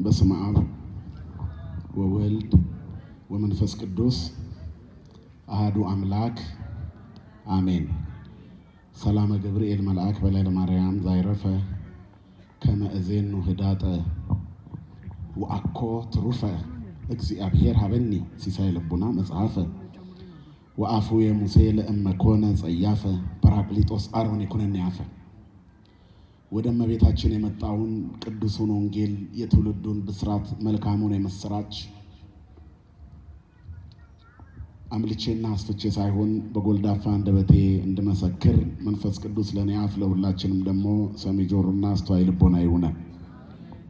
በስመ አብ ወወልድ ወመንፈስ ቅዱስ አሃዱ አምላክ አሜን። ሰላመ ገብርኤል መልአክ በላይ ለማርያም ዛይረፈ ከመ እዜኑ ህዳጠ ወአኮ ትሩፈ እግዚአብሔር ሀበኒ ሲሳይ ልቡና መጽሐፈ ወአፉ የሙሴ ለእመ ኮነ ጸያፈ ጰራቅሊጦስ አሮን ይኩነኒ አፈ። ወደ እመቤታችን የመጣውን ቅዱሱን ወንጌል፣ የትውልዱን ብስራት፣ መልካሙን የምስራች አምልቼና አስፍቼ ሳይሆን በጎልዳፋ አንደበቴ እንድመሰክር መንፈስ ቅዱስ ለእኔ አፍ ለሁላችንም ደግሞ ሰሚ ጆሮና አስተዋይ ልቦና ይሁነን።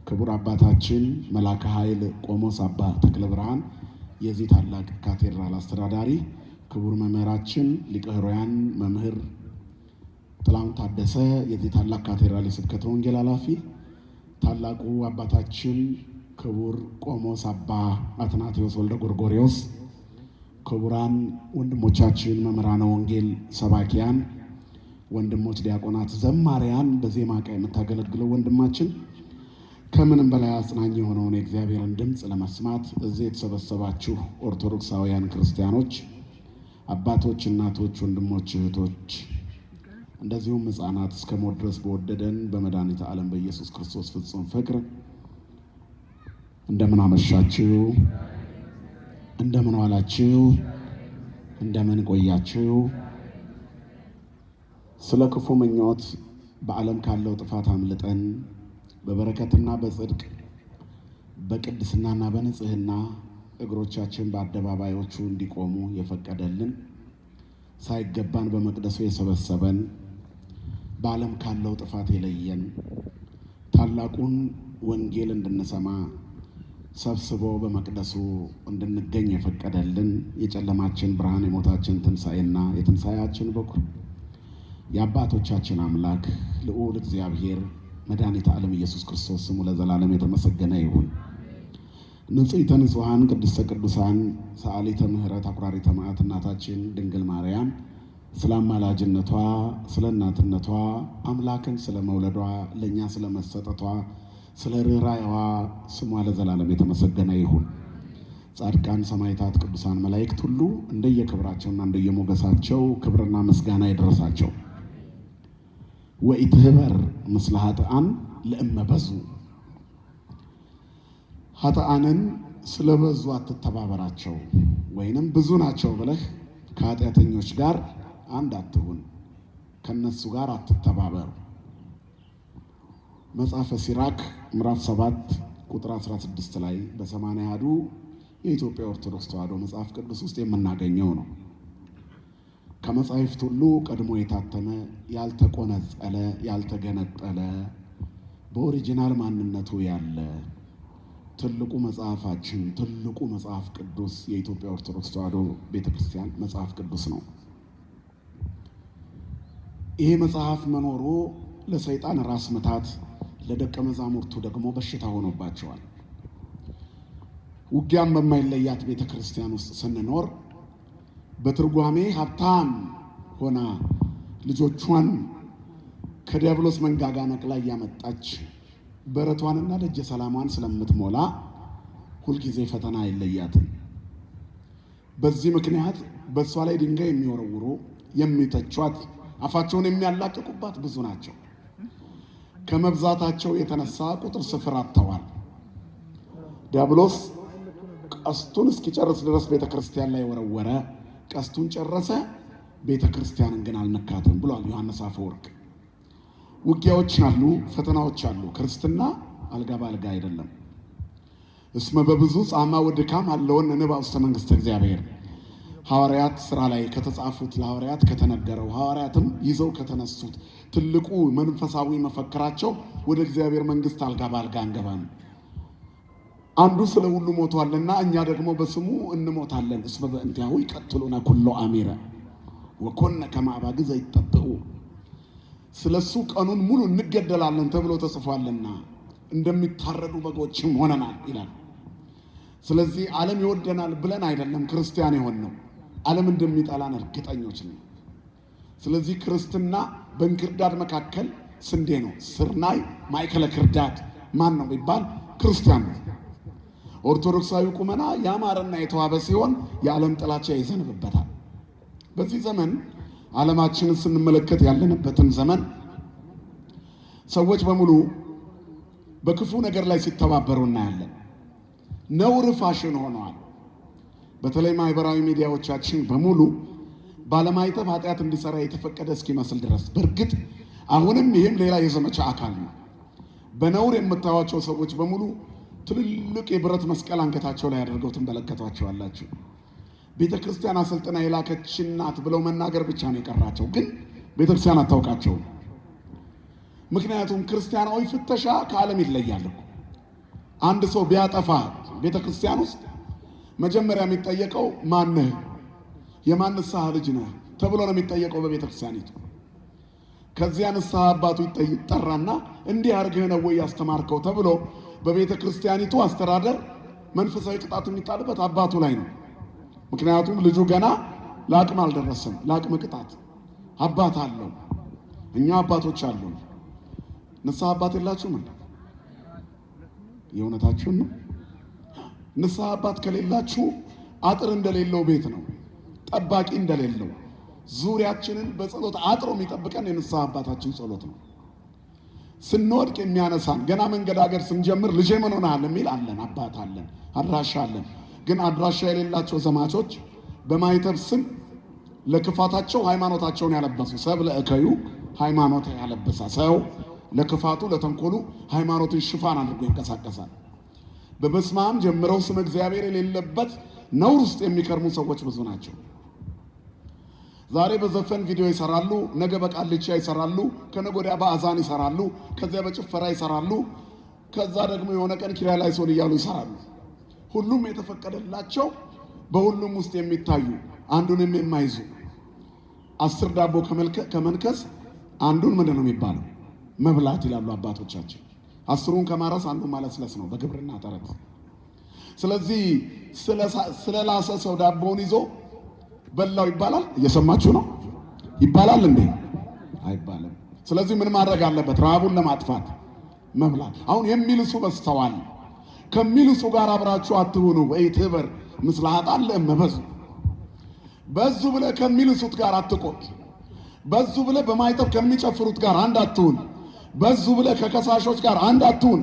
ክቡር አባታችን መላከ ኃይል ቆሞስ አባ ተክለ ብርሃን፣ የዚህ ታላቅ ካቴድራል አስተዳዳሪ፣ ክቡር መምህራችን ሊቀ ኅሩያን መምህር ጥላሁን ታደሰ፣ የዚህ ታላቅ ካቴድራል የስብከተ ወንጌል ኃላፊ፣ ታላቁ አባታችን ክቡር ቆሞስ አባ አትናቴዎስ ወልደ ጎርጎርዮስ፣ ክቡራን ወንድሞቻችን መምህራነ ወንጌል ሰባኪያን፣ ወንድሞች ዲያቆናት፣ ዘማሪያን፣ በዜማ ዕቃ የምታገለግለው ወንድማችን፣ ከምንም በላይ አጽናኝ የሆነውን የእግዚአብሔርን ድምፅ ለመስማት እዚህ የተሰበሰባችሁ ኦርቶዶክሳውያን ክርስቲያኖች፣ አባቶች፣ እናቶች፣ ወንድሞች፣ እህቶች፣ እንደዚሁም ሕፃናት፣ እስከ ሞት ድረስ በወደደን በመድኃኒተ ዓለም በኢየሱስ ክርስቶስ ፍጹም ፍቅር እንደምን አመሻችሁ? እንደምን ዋላችሁ? እንደምን ቆያችሁ? ስለ ክፉ ምኞት በዓለም ካለው ጥፋት አምልጠን በበረከትና በጽድቅ፣ በቅድስናና በንጽህና እግሮቻችን በአደባባዮቹ እንዲቆሙ የፈቀደልን፣ ሳይገባን በመቅደሱ የሰበሰበን፣ በዓለም ካለው ጥፋት የለየን፣ ታላቁን ወንጌል እንድንሰማ ሰብስቦ በመቅደሱ እንድንገኝ የፈቀደልን፣ የጨለማችን ብርሃን፣ የሞታችን ትንሣኤና የትንሣኤያችን በኩር፣ የአባቶቻችን አምላክ ልዑል እግዚአብሔር መድኃኒተ ዓለም ኢየሱስ ክርስቶስ ስሙ ለዘላለም የተመሰገነ ይሁን። ንጽሕተ ንጹሐን፣ ቅድስተ ቅዱሳን፣ ሰዓሊተ ምሕረት፣ አኩራሪተ መዓት እናታችን ድንግል ማርያም ስለ አማላጅነቷ፣ ስለ እናትነቷ፣ አምላክን ስለ መውለዷ፣ ለእኛ ስለ መሰጠቷ፣ ስለ ርኅራኄዋ ስሟ ለዘላለም የተመሰገነ ይሁን። ጻድቃን፣ ሰማዕታት፣ ቅዱሳን መላእክት ሁሉ እንደየክብራቸውና እንደየሞገሳቸው ክብርና ምስጋና ይድረሳቸው። ወኢትህበር ምስለ ኃጥኣን ለእመ በዙ፣ ኃጥኣንን ስለበዙ አትተባበራቸው፣ ወይንም ብዙ ናቸው ብለህ ከኃጢአተኞች ጋር አንድ አትሁን፣ ከነሱ ጋር አትተባበር። መጽሐፈ ሲራክ ምዕራፍ 7 ቁጥር 16 ላይ በ80 አሐዱ የኢትዮጵያ ኦርቶዶክስ ተዋሕዶ መጽሐፍ ቅዱስ ውስጥ የምናገኘው ነው። ከመጻሕፍት ሁሉ ቀድሞ የታተመ፣ ያልተቆነጸለ፣ ያልተገነጠለ፣ በ original ማንነቱ ያለ ትልቁ መጽሐፋችን፣ ትልቁ መጽሐፍ ቅዱስ የኢትዮጵያ ኦርቶዶክስ ተዋሕዶ ቤተክርስቲያን መጽሐፍ ቅዱስ ነው። ይሄ መጽሐፍ መኖሩ ለሰይጣን ራስ ምታት፣ ለደቀ መዛሙርቱ ደግሞ በሽታ ሆኖባቸዋል። ውጊያም በማይለያት ቤተ ክርስቲያን ውስጥ ስንኖር፣ በትርጓሜ ሀብታም ሆና ልጆቿን ከዲያብሎስ መንጋጋ ነቅላ እያመጣች በረቷንና ደጀ ሰላሟን ስለምትሞላ ሁልጊዜ ፈተና አይለያትም። በዚህ ምክንያት በእሷ ላይ ድንጋይ የሚወረውሩ፣ የሚተቿት፣ አፋቸውን የሚያላቅቁባት ብዙ ናቸው። ከመብዛታቸው የተነሳ ቁጥር ስፍር አጥተዋል። ዲያብሎስ ቀስቱን እስኪጨርስ ድረስ ቤተ ክርስቲያን ላይ ወረወረ። ቀስቱን ጨረሰ፣ ቤተ ክርስቲያንን ግን አልነካትም ብሏል ዮሐንስ አፈወርቅ። ውጊያዎች አሉ፣ ፈተናዎች አሉ። ክርስትና አልጋ በአልጋ አይደለም። እስመ በብዙ ጻማ ወድካም አለወን ንባእ ውስተ መንግሥተ እግዚአብሔር፣ ሐዋርያት ስራ ላይ ከተጻፉት፣ ለሐዋርያት ከተነገረው፣ ሐዋርያትም ይዘው ከተነሱት ትልቁ መንፈሳዊ መፈክራቸው ወደ እግዚአብሔር መንግሥት አልጋ በአልጋ አንገባም። አንዱ ስለ ሁሉ ሞቷልና እኛ ደግሞ በስሙ እንሞታለን። እስመ በእንቲአሁ ይቀትሉነ ኩሎ አሚረ ወኮነ ከመ አባግዕ ዘይጠብኡ፣ ስለ እሱ ቀኑን ሙሉ እንገደላለን ተብሎ ተጽፏልና እንደሚታረዱ በጎችም ሆነናል ይላል። ስለዚህ ዓለም ይወደናል ብለን አይደለም ክርስቲያን የሆንነው፣ ዓለም እንደሚጠላን እርግጠኞች ነን። ስለዚህ ክርስትና በእንክርዳድ መካከል ስንዴ ነው። ስርናይ ማእከለ ክርዳድ ማን ነው ቢባል ክርስቲያን ነው። ኦርቶዶክሳዊ ቁመና ያማረና የተዋበ ሲሆን የዓለም ጥላቻ ይዘንብበታል። በዚህ ዘመን ዓለማችንን ስንመለከት ያለንበትን ዘመን ሰዎች በሙሉ በክፉ ነገር ላይ ሲተባበሩ እናያለን። ነውር ፋሽን ሆነዋል። በተለይ ማህበራዊ ሚዲያዎቻችን በሙሉ ባለማይተብ ኃጢአት እንዲሰራ የተፈቀደ እስኪመስል ድረስ፣ በእርግጥ አሁንም ይህም ሌላ የዘመቻ አካል ነው። በነውር የምታዩቸው ሰዎች በሙሉ ትልልቅ የብረት መስቀል አንገታቸው ላይ አድርገው ትመለከቷቸዋላችሁ። ቤተ ክርስቲያን አሰልጥና የላከችን ናት ብለው መናገር ብቻ ነው የቀራቸው። ግን ቤተ ክርስቲያን አታውቃቸውም። ምክንያቱም ክርስቲያናዊ ፍተሻ ከዓለም ይለያል እኮ። አንድ ሰው ቢያጠፋ ቤተ ክርስቲያን ውስጥ መጀመሪያ የሚጠየቀው ማንህ፣ የማን ንስሐ ልጅ ነህ ተብሎ ነው የሚጠየቀው በቤተ ክርስቲያኒቱ። ከዚያ ንስሐ አባቱ ይጠራና እንዲህ አድርገህ ነው ወይ ያስተማርከው ተብሎ በቤተ ክርስቲያኒቱ አስተዳደር መንፈሳዊ ቅጣት የሚጣልበት አባቱ ላይ ነው። ምክንያቱም ልጁ ገና ለአቅም አልደረሰም፣ ለአቅመ ቅጣት አባት አለው። እኛ አባቶች አሉን። ንስሐ አባት የላችሁም እንዴ? የእውነታችሁን ነው? ንስሐ አባት ከሌላችሁ አጥር እንደሌለው ቤት ነው፣ ጠባቂ እንደሌለው። ዙሪያችንን በጸሎት አጥሮ የሚጠብቀን የንስሐ አባታችን ጸሎት ነው። ስንወድቅ የሚያነሳን፣ ገና መንገድ ሀገር ስንጀምር ልጄ ምን ሆነሃል የሚል አለን፣ አባት አለን፣ አድራሻ አለን። ግን አድራሻ የሌላቸው ዘማቾች በማይተብ ስም ለክፋታቸው ሃይማኖታቸውን ያለበሱ፣ ሰብ ለእከዩ ሃይማኖት ያለበሳ፣ ሰው ለክፋቱ ለተንኮሉ ሃይማኖትን ሽፋን አድርጎ ይንቀሳቀሳል። በበስመ አብ ጀምረው ስመ እግዚአብሔር የሌለበት ነውር ውስጥ የሚከርሙ ሰዎች ብዙ ናቸው። ዛሬ በዘፈን ቪዲዮ ይሰራሉ፣ ነገ በቃልቻ ይሰራሉ፣ ከነገ ወዲያ በአዛን ይሰራሉ፣ ከዚያ በጭፈራ ይሰራሉ፣ ከዛ ደግሞ የሆነ ቀን ኪርያላይሶን እያሉ ይሰራሉ። ሁሉም የተፈቀደላቸው፣ በሁሉም ውስጥ የሚታዩ፣ አንዱንም የማይዙ፣ 10 ዳቦ ከመንከስ አንዱን ምንድን ነው የሚባለው መብላት ይላሉ አባቶቻችን። 10ሩን ከማረስ አንዱን ማለስለስ ነው በግብርና ተረት። ስለዚህ ስለላሰ ሰው ዳቦውን ይዞ በላው ይባላል። እየሰማችሁ ነው? ይባላል እንዴ? አይባልም። ስለዚህ ምን ማድረግ አለበት? ረሃቡን ለማጥፋት መብላት። አሁን የሚልሱ በዝተዋል። ከሚልሱ ጋር አብራችሁ አትሁኑ። ወኢትኅበር ምስለ ኃጥአን ለእመ በዙ። በዙ ብለህ ከሚልሱት ጋር አትቆጥ። በዙ ብለህ በማይጠብ ከሚጨፍሩት ጋር አንድ አትሁን። በዙ ብለህ ከከሳሾች ጋር አንድ አትሁን።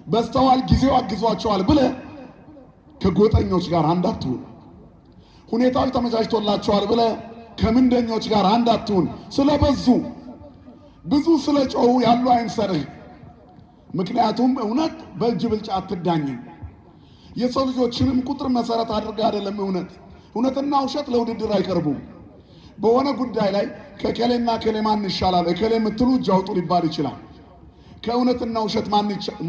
በዝተዋል፣ ጊዜው አግዟቸዋል ብለህ ከጎጠኞች ጋር አንድ አትሁን። ሁኔታዎች ተመቻችቶላቸዋል ብለህ ከምንደኞች ጋር አንድ አትሁን። ስለበዙ፣ ብዙ ስለ ጮሁ ያሉ አይምሰልህ። ምክንያቱም እውነት በእጅ ብልጫ አትዳኝም። የሰው ልጆችንም ቁጥር መሰረት አድርጋ አይደለም እውነት። እውነትና ውሸት ለውድድር አይቀርቡም። በሆነ ጉዳይ ላይ ከእከሌና እከሌ ማን ይሻላል፣ እከሌ የምትሉ እጅ አውጡ ሊባል ይችላል። ከእውነትና ውሸት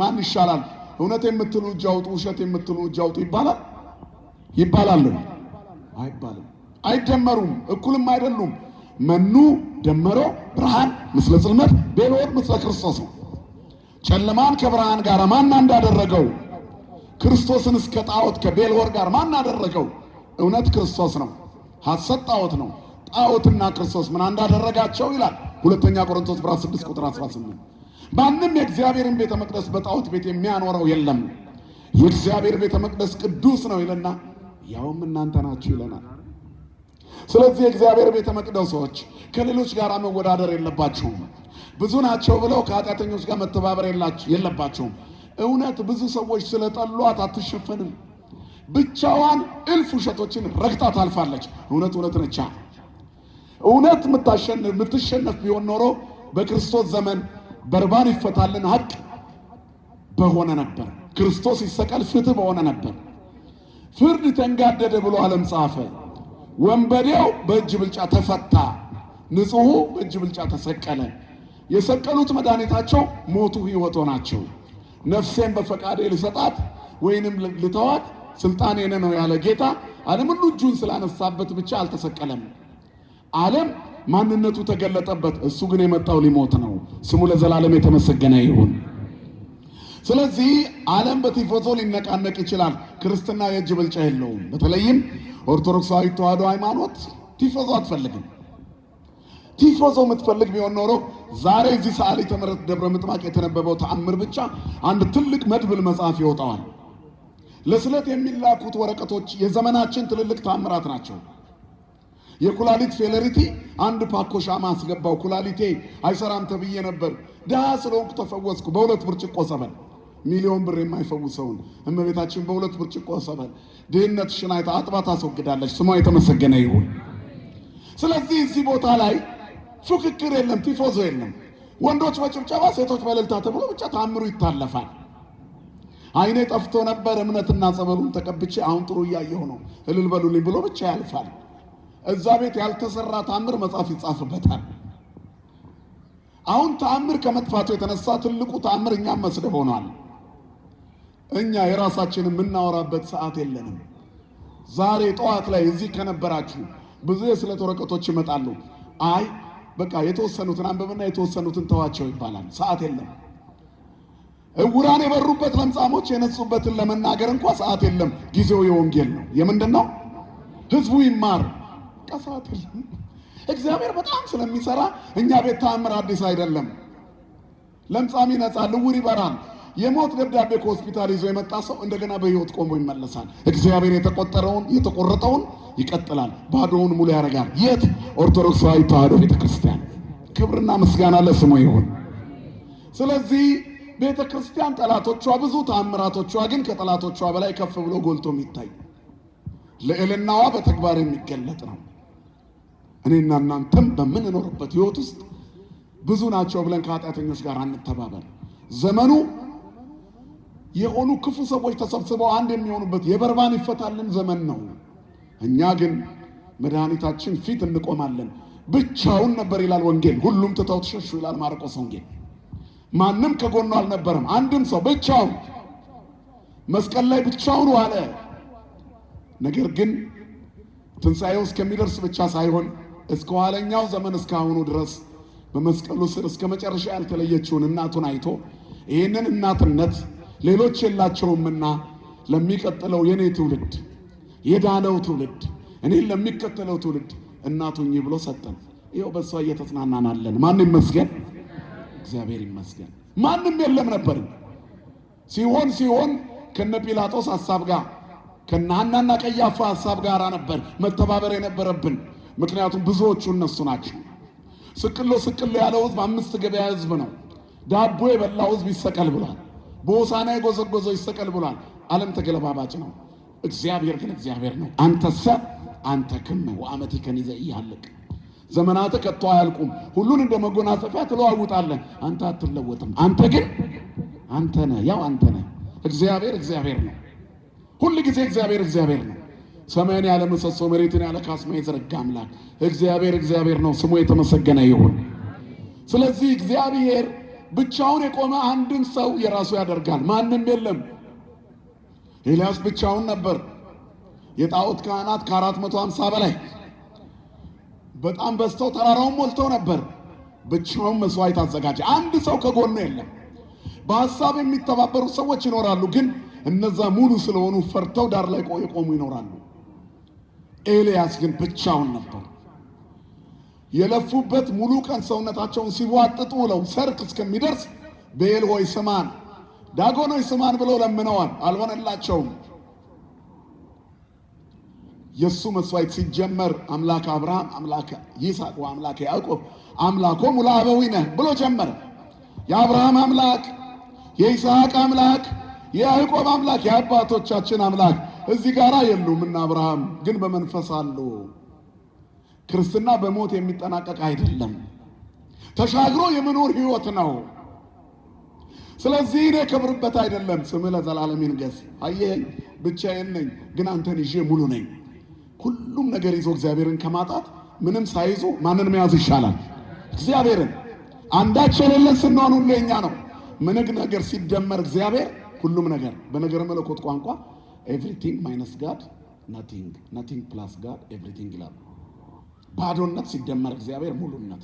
ማን ይሻላል፣ እውነት የምትሉ እጅ አውጡ፣ ውሸት የምትሉ እጅ አውጡ ይባላል? ይባላል አይባልም። አይደመሩም፣ እኩልም አይደሉም። መኑ ደመሮ ብርሃን ምስለ ጽልመት፣ ቤልሆር ምስለ ክርስቶስ ነው። ጨለማን ከብርሃን ጋር ማን እንዳደረገው? ክርስቶስን እስከ ጣዖት ከቤልሆር ጋር ማን አደረገው? እውነት ክርስቶስ ነው፣ ሐሰት ጣዖት ነው። ጣዖትና ክርስቶስ ምን እንዳደረጋቸው ይላል ሁለተኛ ቆሮንቶስ ምዕራፍ 6 ቁጥር 18። ማንም የእግዚአብሔርን ቤተ መቅደስ በጣዖት ቤት የሚያኖረው የለም፣ የእግዚአብሔር ቤተ መቅደስ ቅዱስ ነው ይልና ያውም እናንተ ናችሁ ይለናል። ስለዚህ የእግዚአብሔር ቤተ መቅደሶች ከሌሎች ጋር መወዳደር የለባቸውም። ብዙ ናቸው ብለው ከኃጢአተኞች ጋር መተባበር የለባቸውም። እውነት ብዙ ሰዎች ስለጠሏት አትሸፈንም። ብቻዋን እልፍ ውሸቶችን ረግጣ ታልፋለች። እውነት እውነት ነቻ። እውነት የምትሸነፍ ቢሆን ኖሮ በክርስቶስ ዘመን በርባን ይፈታልን ሀቅ በሆነ ነበር። ክርስቶስ ይሰቀል ፍትህ በሆነ ነበር። ፍርድ ተንጋደደ ብሎ ዓለም ጻፈ። ወንበዴው በእጅ ብልጫ ተፈታ፣ ንጹሑ በእጅ ብልጫ ተሰቀለ። የሰቀሉት መድኃኒታቸው ሞቱ ሕይወት ሆናቸው። ነፍሴን በፈቃዴ ልሰጣት ወይንም ልተዋት ስልጣን የኔ ነው ያለ ጌታ ዓለም ሁሉ እጁን ስላነሳበት ብቻ አልተሰቀለም። ዓለም ማንነቱ ተገለጠበት። እሱ ግን የመጣው ሊሞት ነው። ስሙ ለዘላለም የተመሰገነ ይሁን። ስለዚህ ዓለም በቲፎዞ ሊነቃነቅ ይችላል። ክርስትና የእጅ ብልጫ የለውም። በተለይም ኦርቶዶክሳዊ ተዋሕዶ ሃይማኖት ቲፎዞ አትፈልግም። ቲፎዞ የምትፈልግ ቢሆን ኖሮ ዛሬ እዚህ ሰዓሊተ ምሕረት ደብረ ምጥማቅ የተነበበው ተአምር ብቻ አንድ ትልቅ መድብል መጽሐፍ ይወጣዋል። ለስለት የሚላኩት ወረቀቶች የዘመናችን ትልልቅ ታምራት ናቸው። የኩላሊት failure አንድ ፓኮ ሻማ አስገባው። ኩላሊቴ አይሰራም ተብዬ ነበር። ድሃ ስለሆንኩ ተፈወስኩ በሁለት ብርጭቆ ጸበል። ሚሊዮን ብር የማይፈውሰውን እመቤታችን በሁለት ብርጭቆ ጸበል ድህነትሽን አይታ አጥባ ታስወግዳለች። ስሟ የተመሰገነ ይሁን። ስለዚህ እዚህ ቦታ ላይ ፉክክር የለም፣ ቲፎዞ የለም። ወንዶች በጭብጨባ ሴቶች በእልልታ ተብሎ ብቻ ታምሩ ይታለፋል። አይኔ ጠፍቶ ነበር፣ እምነትና ጸበሉን ተቀብቼ አሁን ጥሩ እያየሁ ነው፣ እልል በሉልኝ ብሎ ብቻ ያልፋል። እዛ ቤት ያልተሰራ ታምር መጽሐፍ ይጻፍበታል። አሁን ተአምር ከመጥፋቱ የተነሳ ትልቁ ተአምር እኛም መስደብ ሆኗል። እኛ የራሳችን የምናወራበት ሰዓት የለንም። ዛሬ ጠዋት ላይ እዚህ ከነበራችሁ ብዙ የስለት ወረቀቶች ይመጣሉ። አይ በቃ የተወሰኑትን አንብብና የተወሰኑትን ተዋቸው ይባላል። ሰዓት የለም። እውራን የበሩበት ለምጻሞች የነጹበትን ለመናገር እንኳ ሰዓት የለም። ጊዜው የወንጌል ነው። የምንድን ነው? ህዝቡ ይማር። በቃ ሰዓት የለም። እግዚአብሔር በጣም ስለሚሰራ እኛ ቤት ተአምር አዲስ አይደለም። ለምጻም ይነጻል፣ እውር ይበራል። የሞት ደብዳቤ ከሆስፒታል ይዞ የመጣ ሰው እንደገና በህይወት ቆሞ ይመለሳል። እግዚአብሔር የተቆጠረውን የተቆረጠውን ይቀጥላል፣ ባዶውን ሙሉ ያደርጋል። የት? ኦርቶዶክሳዊ ተዋሕዶ ቤተክርስቲያን። ክብርና ምስጋና ለስሙ ይሁን። ስለዚህ ቤተ ክርስቲያን ጠላቶቿ ብዙ፣ ተአምራቶቿ ግን ከጠላቶቿ በላይ ከፍ ብሎ ጎልቶ የሚታይ ልዕልናዋ በተግባር የሚገለጥ ነው። እኔና እናንተም በምንኖርበት ህይወት ውስጥ ብዙ ናቸው ብለን ከኃጢአተኞች ጋር አንተባበር። ዘመኑ የሆኑ ክፉ ሰዎች ተሰብስበው አንድ የሚሆኑበት የበርባን ይፈታልን ዘመን ነው። እኛ ግን መድኃኒታችን ፊት እንቆማለን። ብቻውን ነበር ይላል ወንጌል። ሁሉም ትተውት ሸሹ ይላል ማርቆስ ወንጌል። ማንም ከጎኑ አልነበረም። አንድም ሰው ብቻውን መስቀል ላይ ብቻውን ዋለ። ነገር ግን ትንሣኤው እስከሚደርስ ብቻ ሳይሆን እስከ ኋለኛው ዘመን እስካሁኑ ድረስ በመስቀሉ ስር እስከ መጨረሻ ያልተለየችውን እናቱን አይቶ ይህንን እናትነት ሌሎች የላቸውምና ለሚቀጥለው የኔ ትውልድ የዳነው ትውልድ እኔን ለሚከተለው ትውልድ እናቱኝ ብሎ ሰጠን። ይኸው በእሷ እየተጽናናናለን። ማን ይመስገን? እግዚአብሔር ይመስገን። ማንም የለም ነበር። ሲሆን ሲሆን ከነ ጲላጦስ ሐሳብ ጋር ከነ ሐናና ቀያፋ ሐሳብ ጋር ነበር መተባበር የነበረብን። ምክንያቱም ብዙዎቹ እነሱ ናቸው። ስቅሎ ስቅሎ ያለው ህዝብ አምስት ገበያ ህዝብ ነው። ዳቦ የበላው ህዝብ ይሰቀል ብሏል። በሆሳዕና የጎዘጎዘው ይሰቀል ብሏል። ዓለም ተገለባባጭ ነው። እግዚአብሔር ግን እግዚአብሔር ነው። አንተሰ አንተ ክመ ወአመቲከኒ ዘኢያልቅ ዘመናት ከቶ አያልቁም። ሁሉን እንደ መጎናጸፊያ ትለዋውጣለህ። አንተ አትለወጥም። አንተ ግን አንተ ነህ፣ ያው አንተ ነህ። እግዚአብሔር እግዚአብሔር ነው። ሁል ጊዜ እግዚአብሔር እግዚአብሔር ነው። ሰማይን ያለ ምሰሶ መሬትን ያለ ካስማ የዘረጋ አምላክ እግዚአብሔር እግዚአብሔር ነው። ስሙ የተመሰገነ ይሁን። ስለዚህ እግዚአብሔር ብቻውን የቆመ አንድን ሰው የራሱ ያደርጋል። ማንም የለም። ኤልያስ ብቻውን ነበር። የጣዖት ካህናት ከ450 በላይ በጣም በዝተው ተራራውን ሞልተው ነበር። ብቻውን መስዋዕት አዘጋጀ። አንድ ሰው ከጎኑ የለም። በሀሳብ የሚተባበሩ ሰዎች ይኖራሉ፣ ግን እነዛ ሙሉ ስለሆኑ ፈርተው ዳር ላይ የቆሙ ይኖራሉ። ኤልያስ ግን ብቻውን ነበር። የለፉበት ሙሉ ቀን ሰውነታቸውን ሲቧጥጡ ውለው ሰርክ እስከሚደርስ ቤል ሆይ ስማን፣ ዳጎን ሆይ ስማን ብለው ለምነዋል። አልሆነላቸውም። የእሱ መስዋዕት ሲጀመር አምላክ አብርሃም፣ አምላክ ይስሐቅ ወአምላክ ያዕቆብ አምላኮሙ ለአበዊነ ብሎ ጀመረ። የአብርሃም አምላክ፣ የይስሐቅ አምላክ፣ የያዕቆብ አምላክ፣ የአባቶቻችን አምላክ እዚህ ጋር የሉም እና አብርሃም ግን በመንፈስ አሉ። ክርስትና በሞት የሚጠናቀቅ አይደለም፣ ተሻግሮ የመኖር ህይወት ነው። ስለዚህ እኔ ከብርበት አይደለም፣ ስምህ ለዘላለም ይንገስ። አየኸኝ፣ ብቻዬን ነኝ፣ ግን አንተን ይዤ ሙሉ ነኝ። ሁሉም ነገር ይዞ እግዚአብሔርን ከማጣት ምንም ሳይዞ ማንን መያዝ ይሻላል? እግዚአብሔርን። አንዳች የሌለን ስንሆን ሁሉ የኛ ነው። ምንም ነገር ሲደመር እግዚአብሔር ሁሉም ነገር በነገረ መለኮት ቋንቋ everything minus God nothing፣ nothing plus God everything ይላሉ። ባዶነት ሲደመር እግዚአብሔር ሙሉነት፣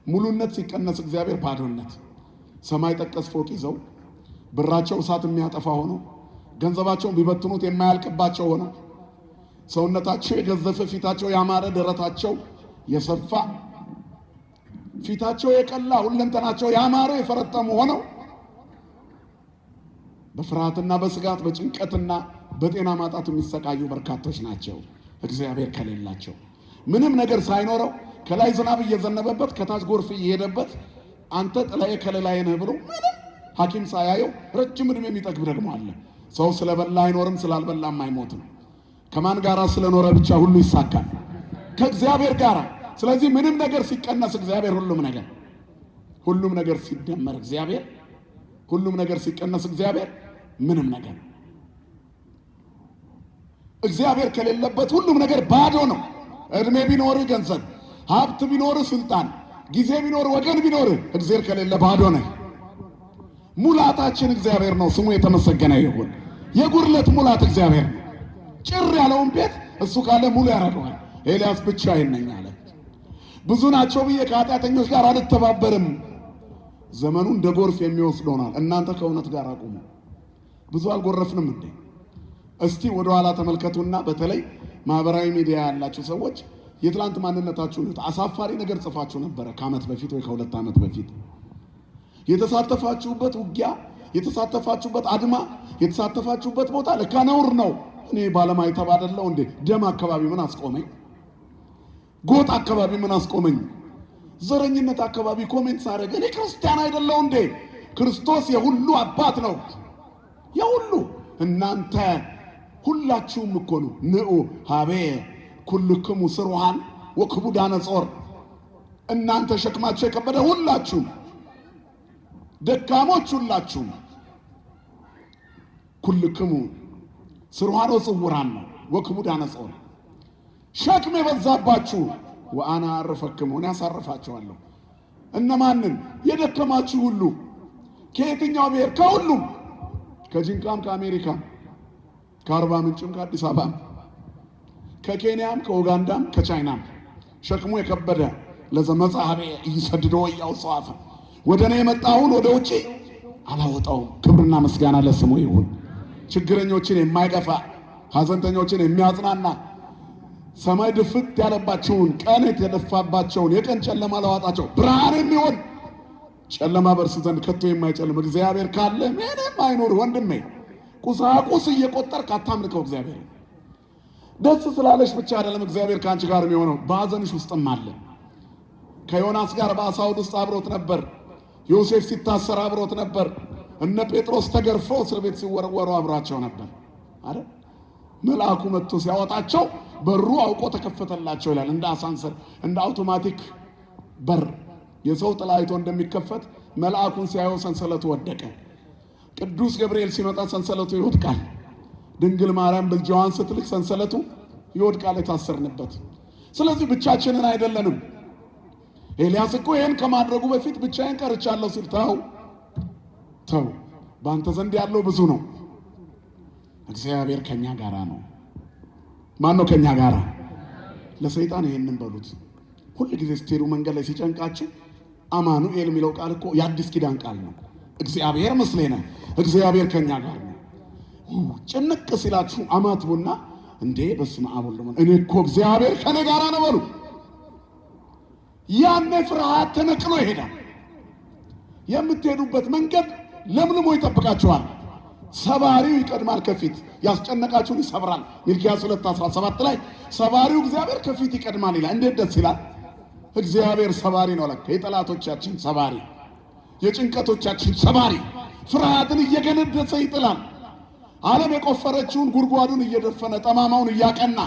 ሙሉነት ሲቀነስ እግዚአብሔር ባዶነት። ሰማይ ጠቀስ ፎቅ ይዘው ብራቸው እሳት የሚያጠፋ ሆኖ ገንዘባቸውን ቢበትኑት የማያልቅባቸው ሆነው ሰውነታቸው የገዘፈ ፊታቸው ያማረ ደረታቸው የሰፋ ፊታቸው የቀላ ሁለንተናቸው ያማረ የፈረጠሙ ሆነው በፍርሃትና በስጋት በጭንቀትና በጤና ማጣት የሚሰቃዩ በርካቶች ናቸው። እግዚአብሔር ከሌላቸው ምንም ነገር ሳይኖረው ከላይ ዝናብ እየዘነበበት ከታች ጎርፍ እየሄደበት አንተ ጥላዬ ከለላዬ ነህ ብሎ ምንም ሐኪም ሳያየው ረጅም ዕድሜ የሚጠግብ ደግሞ አለ። ሰው ስለበላ አይኖርም፣ ስላልበላም አይሞትም። ከማን ጋር ስለኖረ ብቻ ሁሉ ይሳካል? ከእግዚአብሔር ጋር። ስለዚህ ምንም ነገር ሲቀነስ እግዚአብሔር ሁሉም ነገር፣ ሁሉም ነገር ሲደመር እግዚአብሔር፣ ሁሉም ነገር ሲቀነስ እግዚአብሔር ምንም ነገር። እግዚአብሔር ከሌለበት ሁሉም ነገር ባዶ ነው። እድሜ ቢኖርህ ገንዘብ፣ ሀብት ቢኖርህ ስልጣን፣ ጊዜ ቢኖር ወገን ቢኖርህ እግዚአብሔር ከሌለ ባዶ ነህ። ሙላታችን እግዚአብሔር ነው፣ ስሙ የተመሰገነ ይሁን። የጉድለት ሙላት እግዚአብሔር ነው። ጭር ያለውን ቤት እሱ ካለ ሙሉ ያደርገዋል። ኤልያስ ብቻዬን ነኝ አለ። ብዙ ናቸው ብዬ ከኃጢአተኞች ጋር አልተባበርም። ዘመኑ እንደ ጎርፍ የሚወስድ ሆኗል። እናንተ ከእውነት ጋር አቁሙ። ብዙ አልጎረፍንም እንዴ? እስቲ ወደ ኋላ ተመልከቱና በተለይ ማህበራዊ ሚዲያ ያላችሁ ሰዎች የትላንት ማንነታችሁን እዩት። አሳፋሪ ነገር ጽፋችሁ ነበረ ከዓመት በፊት ወይ ከ2 ዓመት በፊት። የተሳተፋችሁበት ውጊያ፣ የተሳተፋችሁበት አድማ፣ የተሳተፋችሁበት ቦታ ለካ ነውር ነው። እኔ ባለማይተብ አይደለሁ እንዴ? ደም አካባቢ ምን አስቆመኝ? ጎጥ አካባቢ ምን አስቆመኝ? ዘረኝነት አካባቢ comment ሳደርግ እኔ ክርስቲያን አይደለሁ እንዴ? ክርስቶስ የሁሉ አባት ነው። የሁሉ እናንተ ሁላችሁም እኮ ነው። ንዑ ኀቤየ ኩልክሙ ስሩሃን ወክቡዳነ ጾር፣ እናንተ ሸክማችሁ የከበደ ሁላችሁም፣ ደካሞች ሁላችሁም፣ ኩልክሙ ስሩሃን ወጽውራን ነው ወክቡዳነ ጾር፣ ሸክም የበዛባችሁ ወአነ አዕርፈክሙ፣ እኔ አሳርፋችኋለሁ። እነማንን? የደከማችሁ ሁሉ ከየትኛው ብሔር? ከሁሉም፣ ከጅንካም፣ ከአሜሪካም፣ ከአርባ ምንጭም፣ ከአዲስ አበባም፣ ከኬንያም፣ ከኡጋንዳም፣ ከቻይናም ሸክሙ የከበደ ለዘመጽአ ኀቤየ ኢይሰድዶ ወኢያውፅኦ አፈ፣ ወደ እኔ የመጣውን ወደ ውጪ አላወጣውም። ክብርና ምስጋና ለስሙ ይሁን። ችግረኞችን የማይገፋ ሐዘንተኞችን የሚያጽናና ሰማይ ድፍት ያለባቸውን ቀን የተደፋባቸውን የቀን ጨለማ ለዋጣቸው ብርሃን የሚሆን ጨለማ በእርሱ ዘንድ ከቶ የማይጨልም እግዚአብሔር ካለ ምንም አይኖር። ወንድሜ ቁሳቁስ እየቆጠርክ አታምልከው እግዚአብሔር። ደስ ስላለሽ ብቻ አይደለም እግዚአብሔር ከአንቺ ጋር የሚሆነው፣ በሐዘንሽ ውስጥም አለ። ከዮናስ ጋር በዓሣ ሆድ ውስጥ አብሮት ነበር። ዮሴፍ ሲታሰር አብሮት ነበር። እነ ጴጥሮስ ተገርፈው እስር ቤት ሲወረወሩ አብሯቸው ነበር አይደል? መልአኩ መጥቶ ሲያወጣቸው በሩ አውቆ ተከፈተላቸው ይላል። እንደ አሳንሰር እንደ አውቶማቲክ በር የሰው ጥላ አይቶ እንደሚከፈት መልአኩን ሲያየው ሰንሰለቱ ወደቀ። ቅዱስ ገብርኤል ሲመጣ ሰንሰለቱ ይወድቃል። ድንግል ማርያም ምልጃዋን ስትልክ ሰንሰለቱ ይወድቃል የታሰርንበት። ስለዚህ ብቻችንን አይደለንም። ኤልያስ እኮ ይህን ከማድረጉ በፊት ብቻዬን ቀርቻለሁ ሲል ተው ተው፣ በአንተ ዘንድ ያለው ብዙ ነው። እግዚአብሔር ከኛ ጋራ ነው። ማን ነው ከኛ ጋራ? ለሰይጣን ይሄንን በሉት። ሁል ጊዜ ስትሄዱ መንገድ ላይ ሲጨንቃችሁ አማኑኤል የሚለው ቃል እኮ የአዲስ ኪዳን ቃል ነው። እግዚአብሔር ምስሌነ፣ እግዚአብሔር ከኛ ጋር ነው። ጭንቅ ሲላችሁ አማትቡና እንዴ በስመ አብ ወወልድ ወመንፈስ እኔ እኮ እግዚአብሔር ከኔ ጋራ ነው በሉ። ያኔ ፍርሃት ተነቅሎ ይሄዳል። የምትሄዱበት መንገድ ለምልሞ ይጠብቃችኋል። ሰባሪው ይቀድማል ከፊት፣ ያስጨነቃችሁን ይሰብራል። ሚልክያስ 2:17 ላይ ሰባሪው እግዚአብሔር ከፊት ይቀድማል ይላል። እንዴት ደስ ይላል! እግዚአብሔር ሰባሪ ነው። ለካ የጠላቶቻችን ሰባሪ፣ የጭንቀቶቻችን ሰባሪ፣ ፍርሃትን እየገነደሰ ይጥላል። ዓለም የቆፈረችውን ጉድጓዱን እየደፈነ ጠማማውን እያቀና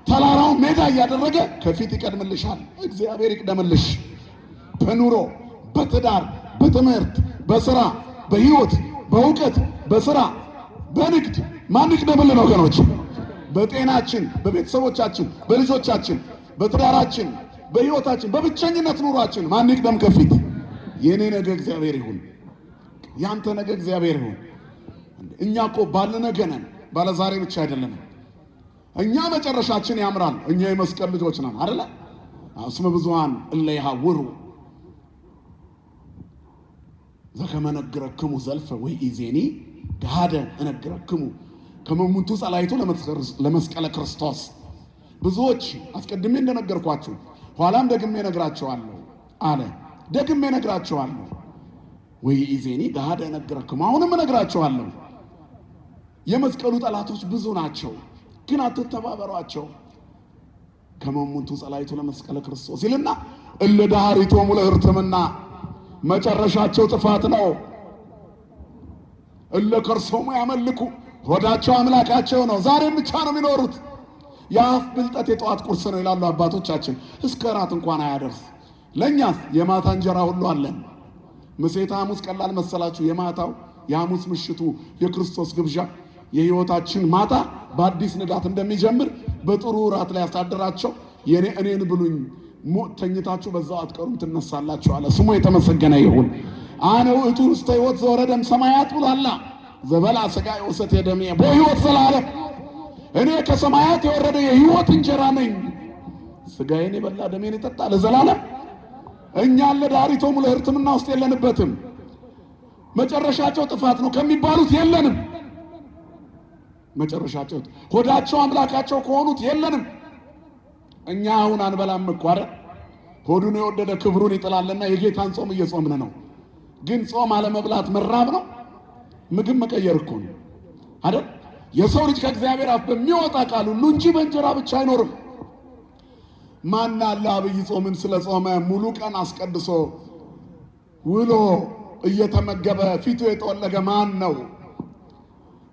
ተራራውን ሜዳ እያደረገ ከፊት ይቀድምልሻል። እግዚአብሔር ይቅደምልሽ። በኑሮ፣ በትዳር፣ በትምህርት፣ በስራ፣ በህይወት፣ በእውቀት፣ በስራ፣ በንግድ ማን ይቅደምልን ወገኖች? በጤናችን፣ በቤተሰቦቻችን፣ በልጆቻችን፣ በትዳራችን፣ በህይወታችን፣ በብቸኝነት ኑሯችን ማን ይቅደም ከፊት? የኔ ነገ እግዚአብሔር ይሁን፣ ያንተ ነገ እግዚአብሔር ይሁን። እኛ እኮ ባለ ነገ ነን፣ ባለ ዛሬ ብቻ አይደለንም። እኛ መጨረሻችን ያምራል። እኛ የመስቀል ልጆች ነን አይደለ? እስመ ብዙኃን እለ ይሐውሩ ዘከመ ነግረክሙ ዘልፈ ወኢዜኒ ገሃደ እነግረክሙ ከመ እሙንቱ ጸላይቱ ለመስቀለ ክርስቶስ። ብዙዎች አስቀድሜ እንደነገርኳችሁ ኋላም ደግሜ እነግራቸዋለሁ አለ። ደግሜ እነግራቸዋለሁ ወኢዜኒ ገሃደ እነግረክሙ፣ አሁንም እነግራቸዋለሁ። የመስቀሉ ጠላቶች ብዙ ናቸው፣ ግን አትተባበሯቸው። ከመ እሙንቱ ጸላእቱ ለመስቀለ ክርስቶስ ይልና እለ ዳህሪቶሙ ለሕርትምና መጨረሻቸው ጥፋት ነው። እለ ከርሶሙ ያመልኩ ሆዳቸው አምላካቸው ነው። ዛሬም ብቻ ነው የሚኖሩት። የአፍ ብልጠት የጠዋት ቁርስ ነው ይላሉ አባቶቻችን። እስከ እራት እንኳን አያደርስ። ለእኛስ የማታ እንጀራ ሁሉ አለን። ምሴተ ሐሙስ ቀላል መሰላችሁ? የማታው የሐሙስ ምሽቱ የክርስቶስ ግብዣ የሕይወታችን ማታ በአዲስ ንጋት እንደሚጀምር በጥሩ እራት ላይ ያሳደራቸው የኔ እኔን ብሉኝ ተኝታችሁ በዛው አትቀሩም ትነሳላችሁ አለ። ስሙ የተመሰገነ ይሁን። አነ ውእቱ ውስተ ሕይወት ዘወረደ እምሰማያት ብሏላ። ዘበልዐ ሥጋየ ወሰትየ ደምየ በሕይወት ዘላለም። እኔ ከሰማያት የወረደ የሕይወት እንጀራ ነኝ። ሥጋዬን የበላ ደሜን የጠጣ ለዘላለም። እኛ ለዳሪቶሙ ለሕርትምና ውስጥ የለንበትም። መጨረሻቸው ጥፋት ነው ከሚባሉት የለንም። መጨረሻቸው ሆዳቸው አምላካቸው ከሆኑት የለንም። እኛ አሁን አንበላም እኮ አይደል? ሆዱን የወደደ ክብሩን ይጥላልና የጌታን ጾም እየጾምን ነው። ግን ጾም አለመብላት መራብ ነው። ምግብ መቀየር እኮ ነው አይደል? የሰው ልጅ ከእግዚአብሔር አፍ በሚወጣ ቃል ሁሉ እንጂ በእንጀራ ብቻ አይኖርም። ማን አለ አብይ ጾምን ስለ ጾመ ሙሉ ቀን አስቀድሶ ውሎ እየተመገበ ፊቱ የጠወለገ ማን ነው?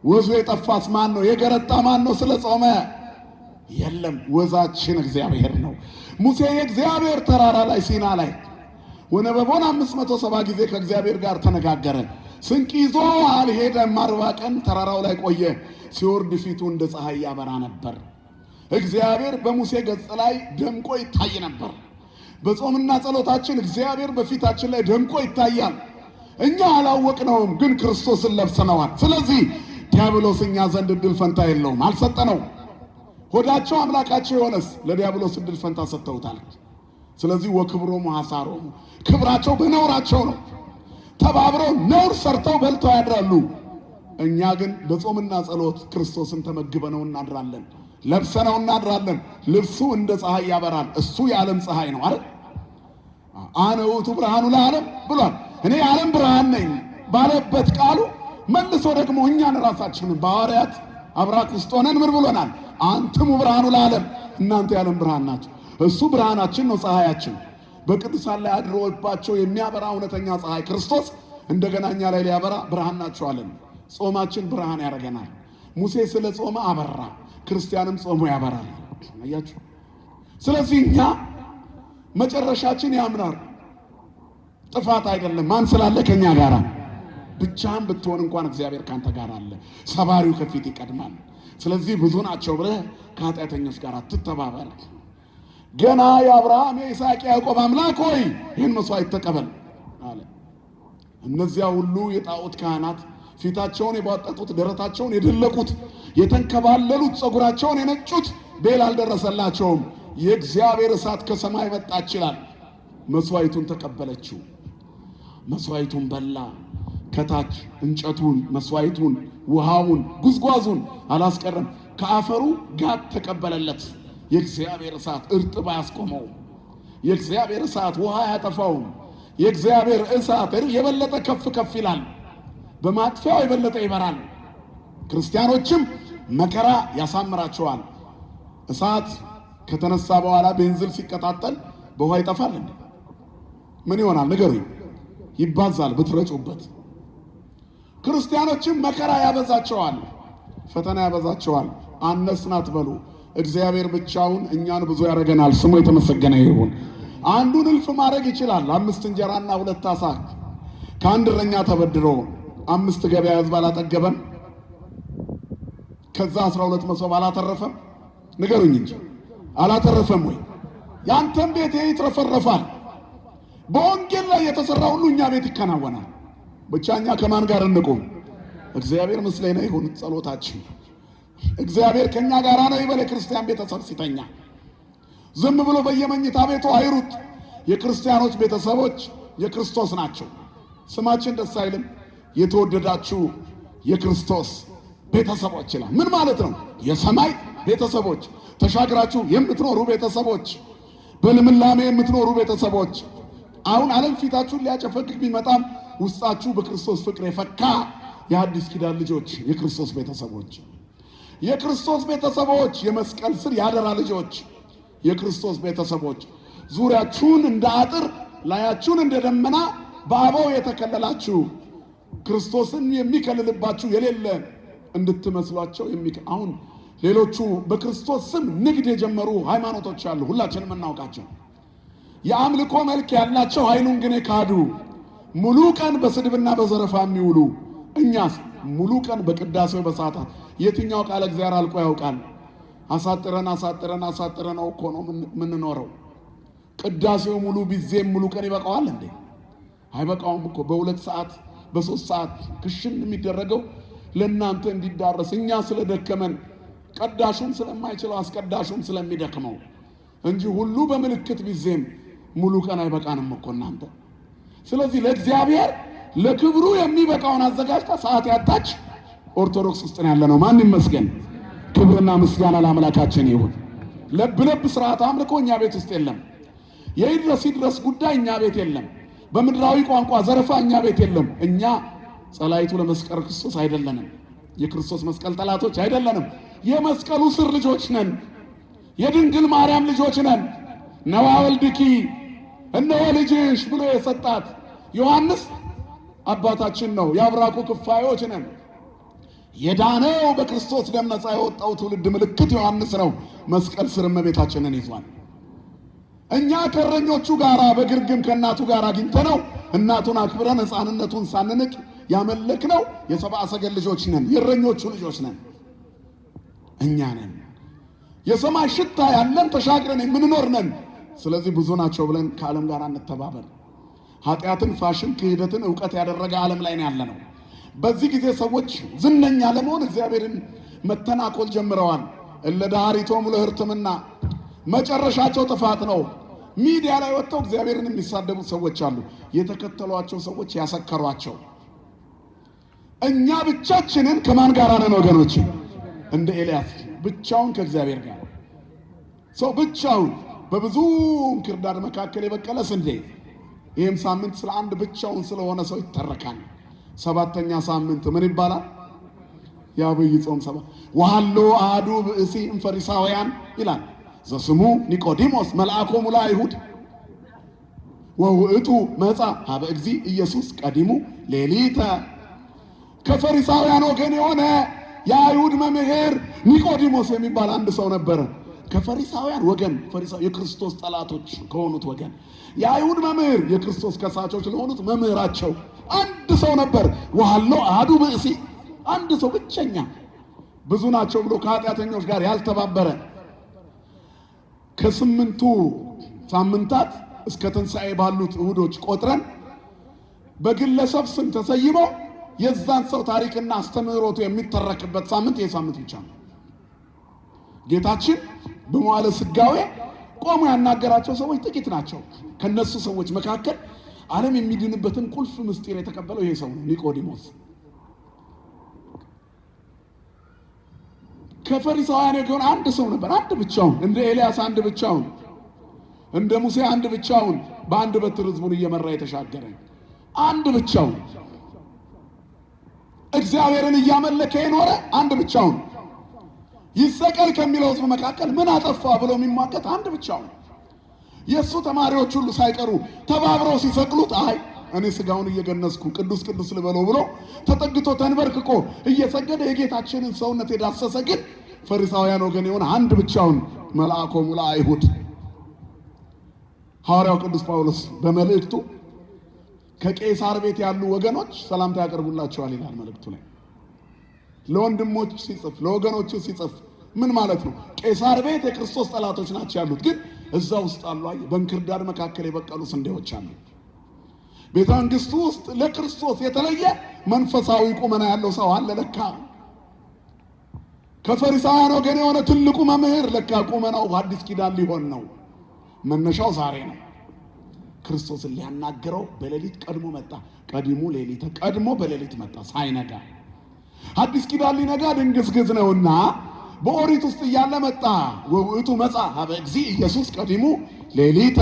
ወዙ የጠፋስ ማን ነው? የገረጣ ማን ነው ስለ ጾመ? የለም። ወዛችን እግዚአብሔር ነው። ሙሴ የእግዚአብሔር ተራራ ላይ ሲና ላይ ወነበቦን 570 ጊዜ ከእግዚአብሔር ጋር ተነጋገረ። ስንቅ ይዞ አልሄደም። 40 ቀን ተራራው ላይ ቆየ። ሲወርድ ፊቱ እንደ ፀሐይ ያበራ ነበር። እግዚአብሔር በሙሴ ገጽ ላይ ደምቆ ይታይ ነበር። በጾምና ጸሎታችን እግዚአብሔር በፊታችን ላይ ደምቆ ይታያል። እኛ አላወቅነውም፣ ግን ክርስቶስን ለብሰነዋል። ስለዚህ ዲያብሎስ እኛ ዘንድ እድል ፈንታ የለውም፣ አልሰጠነውም። ሆዳቸው አምላካቸው የሆነስ ለዲያብሎስ እድል ፈንታ ሰጥተውታል። ስለዚህ ወክብሮሙ ሐሳሮሙ ክብራቸው በነውራቸው ነው። ተባብረው ነውር ሰርተው በልተው ያድራሉ። እኛ ግን በጾምና ጸሎት ክርስቶስን ተመግበነው እናድራለን፣ ለብሰነው እናድራለን። ልብሱ እንደ ፀሐይ ያበራል። እሱ የዓለም ፀሐይ ነው አይደል? አነ ውእቱ ብርሃኑ ለዓለም ብሏል። እኔ የዓለም ብርሃን ነኝ ባለበት ቃሉ መልሶ ደግሞ እኛን ራሳችንን በሐዋርያት አብራክ ውስጥ ሆነን ምን ብሎናል? አንትሙ ብርሃኑ ለዓለም፣ እናንተ የዓለም ብርሃን ናቸው። እሱ ብርሃናችን ነው፣ ፀሐያችን። በቅዱሳን ላይ አድሮባቸው የሚያበራ እውነተኛ ፀሐይ ክርስቶስ እንደገና እኛ ላይ ሊያበራ ብርሃን ናቸዋለን። ጾማችን ብርሃን ያደርገናል። ሙሴ ስለ ጾመ አበራ፣ ክርስቲያንም ጾሞ ያበራል። አያችሁ። ስለዚህ እኛ መጨረሻችን ያምራል፣ ጥፋት አይደለም። ማን ስላለ ከኛ ጋራ? ብቻህን ብትሆን እንኳን እግዚአብሔር ካንተ ጋር አለ። ሰባሪው ከፊት ይቀድማል። ስለዚህ ብዙ ናቸው ብለህ ከኃጢአተኞች ጋር አትተባበር። ገና የአብርሃም የይስሐቅ ያዕቆብ አምላክ ሆይ ይህን መስዋዕት ተቀበል አለ። እነዚያ ሁሉ የጣዖት ካህናት ፊታቸውን የቧጠጡት፣ ደረታቸውን የደለቁት፣ የተንከባለሉት፣ ፀጉራቸውን የነጩት ቤል አልደረሰላቸውም። የእግዚአብሔር እሳት ከሰማይ መጣች ይላል። መስዋዕቱን ተቀበለችው። መስዋዕቱን በላ። ከታች እንጨቱን፣ መስዋዕቱን፣ ውሃውን፣ ጉዝጓዙን አላስቀረም። ከአፈሩ ጋር ተቀበለለት። የእግዚአብሔር እሳት እርጥብ አያስቆመውም። የእግዚአብሔር እሳት ውሃ አያጠፋውም። የእግዚአብሔር እሳት የበለጠ ከፍ ከፍ ይላል። በማጥፊያው የበለጠ ይበራል። ክርስቲያኖችም መከራ ያሳምራቸዋል። እሳት ከተነሳ በኋላ ቤንዝል ሲቀጣጠል በውሃ ይጠፋል እንዴ? ምን ይሆናል? ንገሩኝ። ይባዛል ብትረጩበት። ክርስቲያኖችም መከራ ያበዛቸዋል፣ ፈተና ያበዛቸዋል። አነስን አትበሉ። እግዚአብሔር ብቻውን እኛን ብዙ ያደርገናል። ስሙ የተመሰገነ ይሁን። አንዱን እልፍ ማድረግ ይችላል። 5 እንጀራና 2 ዓሣ ከአንድ እረኛ ተበድሮ 5 ገበያ ሕዝብ አላጠገበም? ከዛ 12 መሶብ አላተረፈም? ንገሩኝ እንጂ አላተረፈም ወይ? ያንተም ቤት ይትረፈረፋል። በወንጌል ላይ የተሰራ ሁሉ እኛ ቤት ይከናወናል። ብቻ እኛ ከማን ጋር እንቁም? እግዚአብሔር ምስሌነ ይሁን ጸሎታችን። እግዚአብሔር ከኛ ጋር ነው ይበል። የክርስቲያን ቤተሰብ ሲተኛ ዝም ብሎ በየመኝታ ቤቱ አይሩጥ። የክርስቲያኖች ቤተሰቦች የክርስቶስ ናቸው። ስማችን ደስ አይልም? የተወደዳችሁ የክርስቶስ ቤተሰቦች ይላል። ምን ማለት ነው? የሰማይ ቤተሰቦች፣ ተሻግራችሁ የምትኖሩ ቤተሰቦች፣ በልምላሜ የምትኖሩ ቤተሰቦች። አሁን ዓለም ፊታችሁን ሊያጨፈግግ ቢመጣም ውስጣችሁ በክርስቶስ ፍቅር የፈካ የአዲስ ኪዳን ልጆች፣ የክርስቶስ ቤተሰቦች፣ የክርስቶስ ቤተሰቦች፣ የመስቀል ስር ያደራ ልጆች፣ የክርስቶስ ቤተሰቦች ዙሪያችሁን እንደ አጥር ላያችሁን እንደ ደመና በአበው የተከለላችሁ ክርስቶስን የሚከልልባችሁ የሌለ እንድትመስሏቸው አሁን ሌሎቹ በክርስቶስ ስም ንግድ የጀመሩ ሃይማኖቶች አሉ፣ ሁላችንም እናውቃቸው። የአምልኮ መልክ ያላቸው ኃይሉን ግን የካዱ ሙሉ ቀን በስድብና በዘረፋ የሚውሉ፣ እኛስ ሙሉ ቀን በቅዳሴው በሰዓታት የትኛው ቃለ እግዚአብሔር አልቆ ያውቃል? አሳጥረን አሳጥረን አሳጥረን ነው እኮ ነው የምንኖረው። ቅዳሴው ሙሉ ቢዜም ሙሉ ቀን ይበቃዋል እንዴ? አይበቃውም እኮ። በ2 ሰዓት በ3 ሰዓት ክሽን የሚደረገው ለእናንተ እንዲዳረስ እኛ ስለደከመን ቀዳሹም ስለማይችለው አስቀዳሹም ስለሚደክመው እንጂ ሁሉ በምልክት ቢዜም ሙሉ ቀን አይበቃንም እኮ እናንተ። ስለዚህ ለእግዚአብሔር ለክብሩ የሚበቃውን አዘጋጅታ ሰዓት ያጣች ኦርቶዶክስ ውስጥ ነው ያለነው። ማን ይመስገን? ክብርና ምስጋና ለአምላካችን ይሁን። ለብ ለብ ስርዓት አምልኮ እኛ ቤት ውስጥ የለም። የይድረስ ይድረስ ጉዳይ እኛ ቤት የለም። በምድራዊ ቋንቋ ዘረፋ እኛ ቤት የለም። እኛ ጸላይቱ ለመስቀል ክርስቶስ አይደለንም። የክርስቶስ መስቀል ጠላቶች አይደለንም። የመስቀሉ ስር ልጆች ነን። የድንግል ማርያም ልጆች ነን። ነዋ ወልድኪ እነሆ ልጅሽ ብሎ የሰጣት ዮሐንስ አባታችን ነው። የአብራኩ ክፋዮች ነን። የዳነው በክርስቶስ ደም ነፃ የወጣው ትውልድ ምልክት ዮሐንስ ነው። መስቀል ስር እመቤታችንን ይዟል። እኛ ከእረኞቹ ጋር በግርግም ከእናቱ ጋር አግኝተነው እናቱን አክብረን ሕፃንነቱን ሳንንቅ ያመለክነው የሰብአ ሰገል ልጆች ነን። የእረኞቹ ልጆች ነን እኛ ነን። የሰማይ ሽታ ያለን ተሻግረን የምንኖር ነን። ስለዚህ ብዙ ናቸው ብለን ከዓለም ጋር አንተባበር። ኃጢአትን፣ ፋሽን፣ ክህደትን እውቀት ያደረገ ዓለም ላይ ነው ያለነው። በዚህ ጊዜ ሰዎች ዝነኛ ለመሆን እግዚአብሔርን መተናኮል ጀምረዋል። እለ ዳሪቶም ለህርትምና መጨረሻቸው ጥፋት ነው። ሚዲያ ላይ ወጥተው እግዚአብሔርን የሚሳደቡ ሰዎች አሉ። የተከተሏቸው ሰዎች ያሰከሯቸው። እኛ ብቻችንን ከማን ጋር ነን ወገኖች? እንደ ኤልያስ ብቻውን ከእግዚአብሔር ጋር። ሰው ብቻውን በብዙ እንክርዳድ መካከል የበቀለ ስንዴ። ይህም ሳምንት ስለ አንድ ብቻውን ስለሆነ ሰው ይተረካል። 7ኛ ሳምንት ምን ይባላል? የዐቢይ ጾም 7 ወሀሎ አሐዱ ብእሲ እምፈሪሳውያን ይላል ዘስሙ ኒቆዲሞስ መልአኮሙ ለአይሁድ ወውእቱ መጻ ሀበ እግዚ ኢየሱስ ቀዲሙ ሌሊተ። ከፈሪሳውያን ወገን የሆነ የአይሁድ መምህር ኒቆዲሞስ የሚባል አንድ ሰው ነበረ። ከፈሪሳውያን ወገን፣ የክርስቶስ ጠላቶች ከሆኑት ወገን የአይሁድ መምህር፣ የክርስቶስ ከሳቾች ለሆኑት መምህራቸው አንድ ሰው ነበር። ወሀሎ አሐዱ ብእሲ፣ አንድ ሰው ብቸኛ፣ ብዙ ናቸው ብሎ ከኃጢአተኞች ጋር ያልተባበረ። ከ8ቱ ሳምንታት እስከ ትንሣኤ ባሉት እሁዶች ቆጥረን በግለሰብ ስም ተሰይሞ የዛን ሰው ታሪክና አስተምህሮቱ የሚተረክበት ሳምንት ይሄ ሳምንት ብቻ ነው። ጌታችን በመዋዕለ ሥጋዌ ቆሞ ያናገራቸው ሰዎች ጥቂት ናቸው። ከነሱ ሰዎች መካከል ዓለም የሚድንበትን ቁልፍ ምስጢር የተቀበለው ይሄ ሰው ነው፣ ኒቆዲሞስ። ከፈሪሳውያን የሆነ አንድ ሰው ነበር፣ አንድ ብቻውን፣ እንደ ኤልያስ አንድ ብቻውን፣ እንደ ሙሴ አንድ ብቻውን፣ በአንድ በትር ሕዝቡን እየመራ የተሻገረ አንድ ብቻውን፣ እግዚአብሔርን እያመለከ የኖረ አንድ ብቻውን፣ ይሰቀል ከሚለው ሕዝብ መካከል ምን አጠፋ ብሎ የሚሟገት አንድ ብቻውን፣ የሱ ተማሪዎች ሁሉ ሳይቀሩ ተባብረው ሲሰቅሉት አይ እኔ ስጋውን እየገነዝኩ ቅዱስ ቅዱስ ልበለው ብሎ ተጠግቶ ተንበርክኮ እየሰገደ የጌታችንን ሰውነት የዳሰሰ ግን ፈሪሳውያን ወገን የሆነ አንድ ብቻውን መልአኮሙ ለአይሁድ። ሐዋርያው ቅዱስ ጳውሎስ በመልእክቱ ከቄሳር ቤት ያሉ ወገኖች ሰላምታ ያቀርቡላቸዋል ይላል መልእክቱ ላይ። ለወንድሞች ሲጽፍ ለወገኖቹ ሲጽፍ ምን ማለት ነው? ቄሳር ቤት የክርስቶስ ጠላቶች ናቸው ያሉት፣ ግን እዛ ውስጥ አሉ አየህ፣ በእንክርዳድ መካከል የበቀሉ ስንዴዎች አሉ። ቤተ መንግስቱ ውስጥ ለክርስቶስ የተለየ መንፈሳዊ ቁመና ያለው ሰው አለ ለካ። ከፈሪሳውያን ወገን የሆነ ትልቁ መምህር ለካ ቁመናው በአዲስ ኪዳን ሊሆን ነው። መነሻው ዛሬ ነው። ክርስቶስን ሊያናግረው በሌሊት ቀድሞ መጣ። ቀዲሙ ሌሊተ፣ ቀድሞ በሌሊት መጣ ሳይነጋ። አዲስ ኪዳን ሊነጋ ድንግዝግዝ ነውና በኦሪት ውስጥ እያለ መጣ። ወውእቱ መጻ ሀበ እግዚእ ኢየሱስ ቀዲሙ ሌሊተ፣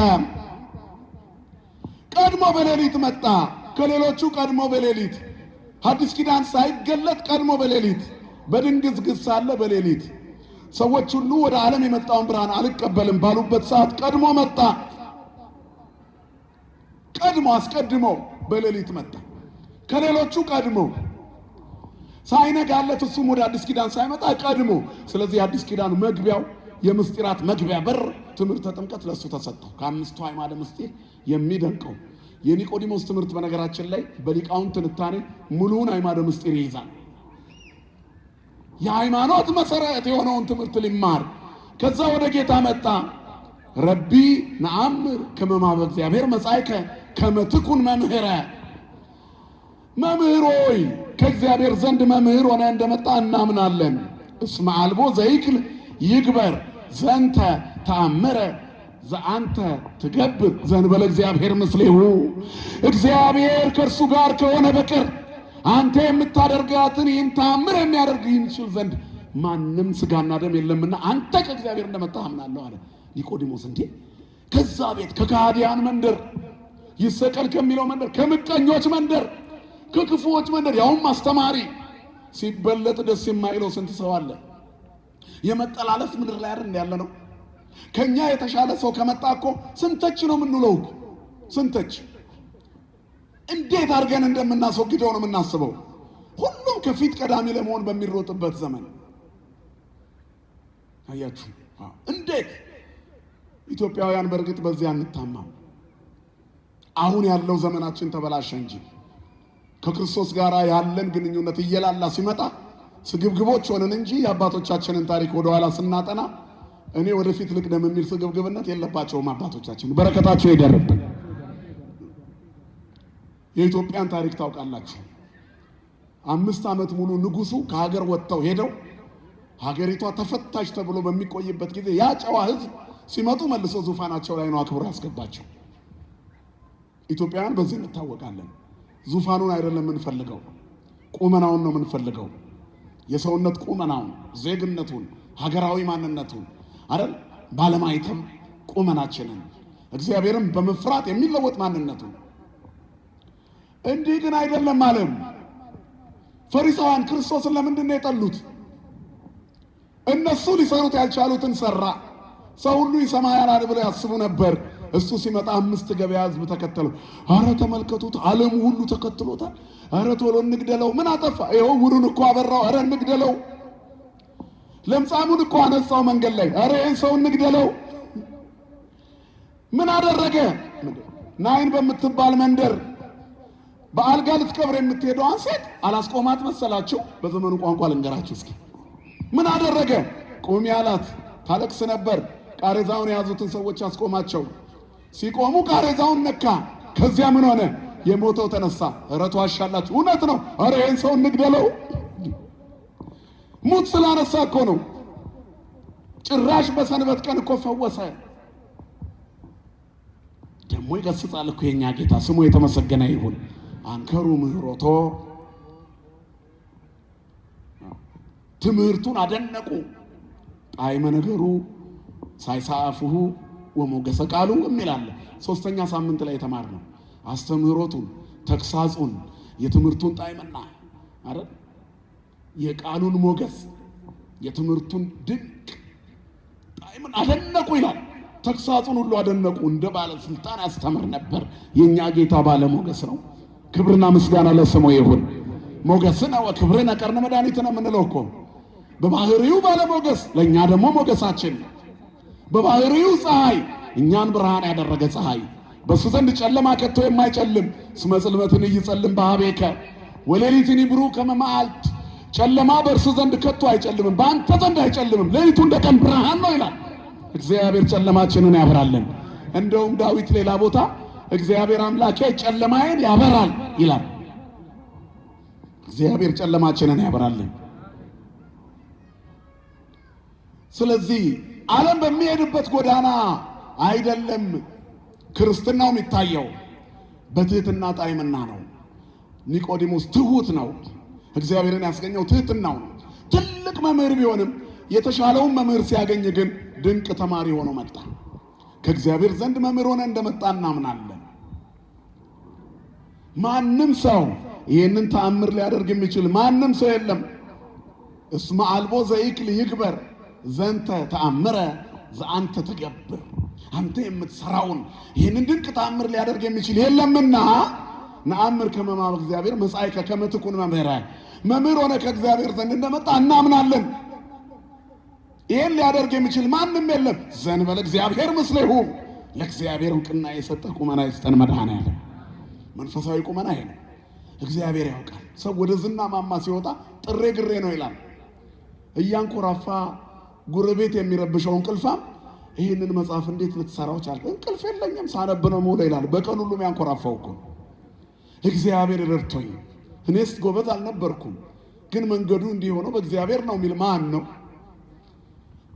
ቀድሞ በሌሊት መጣ። ከሌሎቹ ቀድሞ በሌሊት። ሐዲስ ኪዳን ሳይገለጥ ቀድሞ በሌሊት በድንግዝግዝ ሳለ በሌሊት ሰዎች ሁሉ ወደ ዓለም የመጣውን ብርሃን አልቀበልም ባሉበት ሰዓት ቀድሞ መጣ። ቀድሞ አስቀድሞ በሌሊት መጣ። ከሌሎቹ ቀድሞ ሳይነጋለት እሱም ወደ አዲስ ኪዳን ሳይመጣ ቀድሞ። ስለዚህ የአዲስ ኪዳን መግቢያው የምስጢራት መግቢያ በር ትምህርተ ጥምቀት ለእሱ ተሰጠው። ከአምስቱ አዕማደ ምስጢር የሚደንቀው የኒቆዲሞስ ትምህርት በነገራችን ላይ በሊቃውንት ትንታኔ ሙሉውን አዕማደ ምስጢር ይይዛል። የሃይማኖት መሰረት የሆነውን ትምህርት ሊማር ከዛ ወደ ጌታ መጣ። ረቢ ነአምር ከመ እምኀበ እግዚአብሔር መጻእከ ከመ ትኩን መምህረ፣ መምህር ሆይ ከእግዚአብሔር ዘንድ መምህር ሆነ እንደመጣ እናምናለን። እስመ አልቦ ዘይክል ይግበር ዘንተ ተአምረ ዘአንተ ትገብር ዘእንበለ እግዚአብሔር ምስሌሁ፣ እግዚአብሔር ከእርሱ ጋር ከሆነ በቀር አንተ የምታደርጋትን ይህን ተአምር የሚያደርግ ይችል ዘንድ ማንም ስጋና ደም የለምና አንተ ከእግዚአብሔር እንደመጣህ አምናለሁ አለ። ኒቆዲሞስ እንዴ ከዛ ቤት ከከሃዲያን መንደር ይሰቀል ከሚለው መንደር፣ ከምቀኞች መንደር፣ ከክፉዎች መንደር፣ ያውም አስተማሪ ሲበለጥ ደስ የማይለው ስንት ሰው አለ። የመጠላለፍ ምድር ላይ አይደል ያለ ነው። ከኛ የተሻለ ሰው ከመጣ እኮ ስንተች ነው የምንውለው እኮ ስንተች እንዴት አድርገን እንደምናስወግደው ነው የምናስበው። ሁሉም ከፊት ቀዳሚ ለመሆን በሚሮጥበት ዘመን አያችሁ እንዴት ኢትዮጵያውያን በእርግጥ በዚያ አንታማም። አሁን ያለው ዘመናችን ተበላሸ እንጂ ከክርስቶስ ጋር ያለን ግንኙነት እየላላ ሲመጣ ስግብግቦች ሆነን እንጂ የአባቶቻችንን ታሪክ ወደኋላ ስናጠና እኔ ወደፊት ልቅደም የሚል ስግብግብነት የለባቸውም አባቶቻችን። በረከታቸው ይደርብን። የኢትዮጵያን ታሪክ ታውቃላችሁ። 5 ዓመት ሙሉ ንጉሱ ከሀገር ወጥተው ሄደው ሀገሪቷ ተፈታች ተብሎ በሚቆይበት ጊዜ ያ ጨዋ ሕዝብ ሲመጡ መልሶ ዙፋናቸው ላይ ነው አክብሮ ያስገባቸው። ኢትዮጵያውያን በዚህ እንታወቃለን። ዙፋኑን አይደለም የምንፈልገው፣ ቁመናውን ነው የምንፈልገው። የሰውነት ቁመናውን፣ ዜግነቱን፣ ሀገራዊ ማንነቱን አይደል ባለማይተም ቁመናችንን እግዚአብሔርን በመፍራት የሚለወጥ ማንነቱን። እንዲህ ግን አይደለም አለም። ፈሪሳውያን ክርስቶስን ለምንድን ነው የጠሉት? እነሱ ሊሰሩት ያልቻሉትን ሰራ። ሰው ሁሉ ይሰማያል ብለው ያስቡ ነበር። እሱ ሲመጣ አምስት ገበያ ህዝብ ተከተለው። አረ ተመልከቱት፣ ዓለሙ ሁሉ ተከትሎታል። አረ ቶሎ እንግደለው። ምን አጠፋ? ይኸው ዕውሩን እኮ አበራው። አረ እንግደለው። ለምጻሙን እኮ አነጻው መንገድ ላይ። አረ ይህን ሰው እንግደለው። ምን አደረገ? ናይን በምትባል መንደር በአልጋ ልትቀብር የምትሄደዋን ሴት አላስቆማት መሰላችሁ? በዘመኑ ቋንቋ ልንገራችሁ እስኪ። ምን አደረገ? ቁሚ አላት። ታለቅስ ነበር። ቃሬዛውን የያዙትን ሰዎች አስቆማቸው። ሲቆሙ ቃሬዛውን ነካ። ከዚያ ምን ሆነ? የሞተው ተነሳ። ኧረ ተዋሻላችሁ፣ እውነት ነው። ኧረ ይህን ሰው እንግደለው። ሙት ስላነሳ እኮ ነው። ጭራሽ በሰንበት ቀን እኮ ፈወሰ። ደግሞ ይገስጻል እኮ የኛ ጌታ፣ ስሙ የተመሰገነ ይሁን። አንከሩ ምህሮቶ ትምህርቱን አደነቁ። ጣዕመ ነገሩ ሳይሳአፍሁ ወሞገሰ ቃሉ የሚላለ ሶስተኛ ሳምንት ላይ የተማርነው አስተምህሮቱን፣ ተግሳጹን፣ የትምህርቱን ጣዕምና አይደል የቃሉን ሞገስ የትምህርቱን ድንቅ ጣዕምን አደነቁ ይላል። ተግሳጹን ሁሉ አደነቁ። እንደ ባለስልጣን ያስተምር ነበር። የእኛ ጌታ ባለ ሞገስ ነው። ክብርና ምስጋና ለስሙ ይሁን። ሞገስነ ወክብርነ ቀርነ መድኃኒትነ የምንለው እኮ በባህሪው ባለሞገስ፣ ለእኛ ደግሞ ሞገሳችን በባህሪው ፀሐይ እኛን ብርሃን ያደረገ ፀሐይ፣ በእሱ ዘንድ ጨለማ ከቶ የማይጨልም፣ እስመ ጽልመትን ኢይጸልም በኀቤከ ወሌሊትን ይብሩ ከመ መዓልት፣ ጨለማ በእርሱ ዘንድ ከቶ አይጨልምም፣ በአንተ ዘንድ አይጨልምም፣ ሌሊቱ እንደ ቀን ብርሃን ነው ይላል። እግዚአብሔር ጨለማችንን ያበራልን። እንደውም ዳዊት ሌላ ቦታ እግዚአብሔር አምላኬ ጨለማዬን ያበራል ይላል። እግዚአብሔር ጨለማችንን ያበራልን። ስለዚህ ዓለም በሚሄድበት ጎዳና አይደለም ክርስትናው የሚታየው፣ በትህትና ጣዕምና ነው። ኒቆዲሞስ ትሁት ነው። እግዚአብሔርን ያስገኘው ትህትናው ነው። ትልቅ መምህር ቢሆንም የተሻለውን መምህር ሲያገኝ ግን ድንቅ ተማሪ ሆኖ መጣ። ከእግዚአብሔር ዘንድ መምህር ሆነ እንደመጣ እናምናለን። ማንም ሰው ይህንን ተአምር ሊያደርግ የሚችል ማንም ሰው የለም። እስመ አልቦ ዘይክል ይግበር ዘንተ ተአምረ ዘአንተ ትገብር፣ አንተ የምትሰራውን ይህንን ድንቅ ተአምር ሊያደርግ የሚችል የለምና ነአምር ከመ እምኀበ እግዚአብሔር መጻእከ ከመ ትኩን መምህረ፣ መምህር ሆነ ከእግዚአብሔር ዘንድ እንደመጣ እናምናለን። ይህን ሊያደርግ የሚችል ማንም የለም። ዘእንበለ እግዚአብሔር ምስሌሁ፣ ለእግዚአብሔር እውቅና የሰጠ ቁመና ይስጠን መድኃኔዓለም። መንፈሳዊ ቁመና ይሄ ነው። እግዚአብሔር ያውቃል። ሰው ወደ ዝና ማማ ሲወጣ ጥሬ ግሬ ነው ይላል። እያንኮራፋ ጎረቤት የሚረብሸው እንቅልፋም ይህንን መጽሐፍ እንዴት ልትሰራው ቻልክ? እንቅልፍ የለኝም ሳነብ ነው የምውለው ይላል። በቀን ሁሉም ያንኮራፋው እኮ ነው። እግዚአብሔር ረድቶኝ፣ እኔስ ጎበዝ አልነበርኩም፣ ግን መንገዱ እንዲህ ሆኖ በእግዚአብሔር ነው የሚል ማን ነው?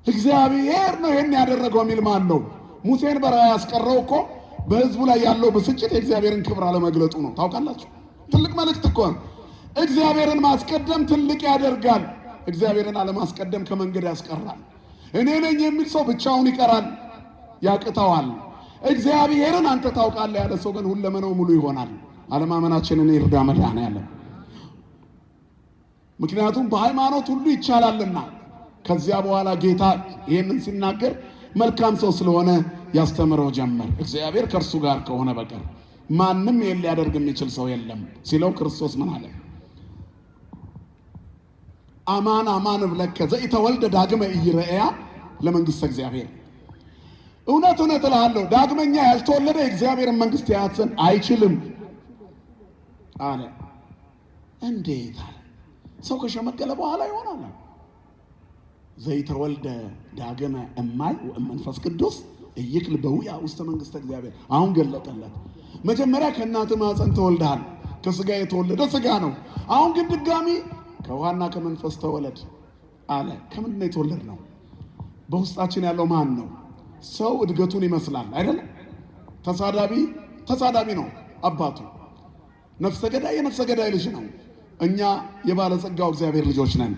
እግዚአብሔር ነው ይህን ያደረገው የሚል ማን ነው? ሙሴን በረሃ ያስቀረው እኮ በሕዝቡ ላይ ያለው ብስጭት የእግዚአብሔርን ክብር አለመግለጡ ነው። ታውቃላችሁ፣ ትልቅ መልእክት እኮ ነው። እግዚአብሔርን ማስቀደም ትልቅ ያደርጋል። እግዚአብሔርን አለማስቀደም ከመንገድ ያስቀራል። እኔ ነኝ የሚል ሰው ብቻውን ይቀራል፣ ያቅተዋል። እግዚአብሔርን አንተ ታውቃለህ ያለ ሰው ግን ሁለመናው ሙሉ ይሆናል። አለማመናችንን ይርዳ መድኃኔዓለም። ምክንያቱም በሃይማኖት ሁሉ ይቻላልና። ከዚያ በኋላ ጌታ ይህንን ሲናገር መልካም ሰው ስለሆነ ያስተምረው ጀመር። እግዚአብሔር ከእርሱ ጋር ከሆነ በቀር ማንም ይህን ሊያደርግ የሚችል ሰው የለም ሲለው ክርስቶስ ምን አለ? አማን አማን እብለከ ዘኢተወልደ ዳግመ ኢይረእያ ለመንግሥተ እግዚአብሔር። እውነት እውነት እልሃለሁ ዳግመኛ ያልተወለደ የእግዚአብሔርን መንግሥት ያያት ዘንድ አይችልም አለ። እንዴት አለ? ሰው ከሸመገለ በኋላ ይሆናል። ዘይተወልደ ዳግመ እማይ ወእመንፈስ ቅዱስ ኢይክል በውያ ውስተ መንግሥተ እግዚአብሔር። አሁን ገለጠለት። መጀመሪያ ከእናት ማኅፀን ተወልደሃል፣ ከስጋ የተወለደ ስጋ ነው። አሁን ግን ድጋሚ ከውሃና ከመንፈስ ተወለድ አለ። ከምንድን ነው የተወለድ ነው? በውስጣችን ያለው ማን ነው? ሰው እድገቱን ይመስላል አይደለም? ተሳዳቢ ተሳዳቢ ነው አባቱ። ነፍሰ ገዳይ የነፍሰ ገዳይ ልጅ ነው። እኛ የባለጸጋው እግዚአብሔር ልጆች ነን።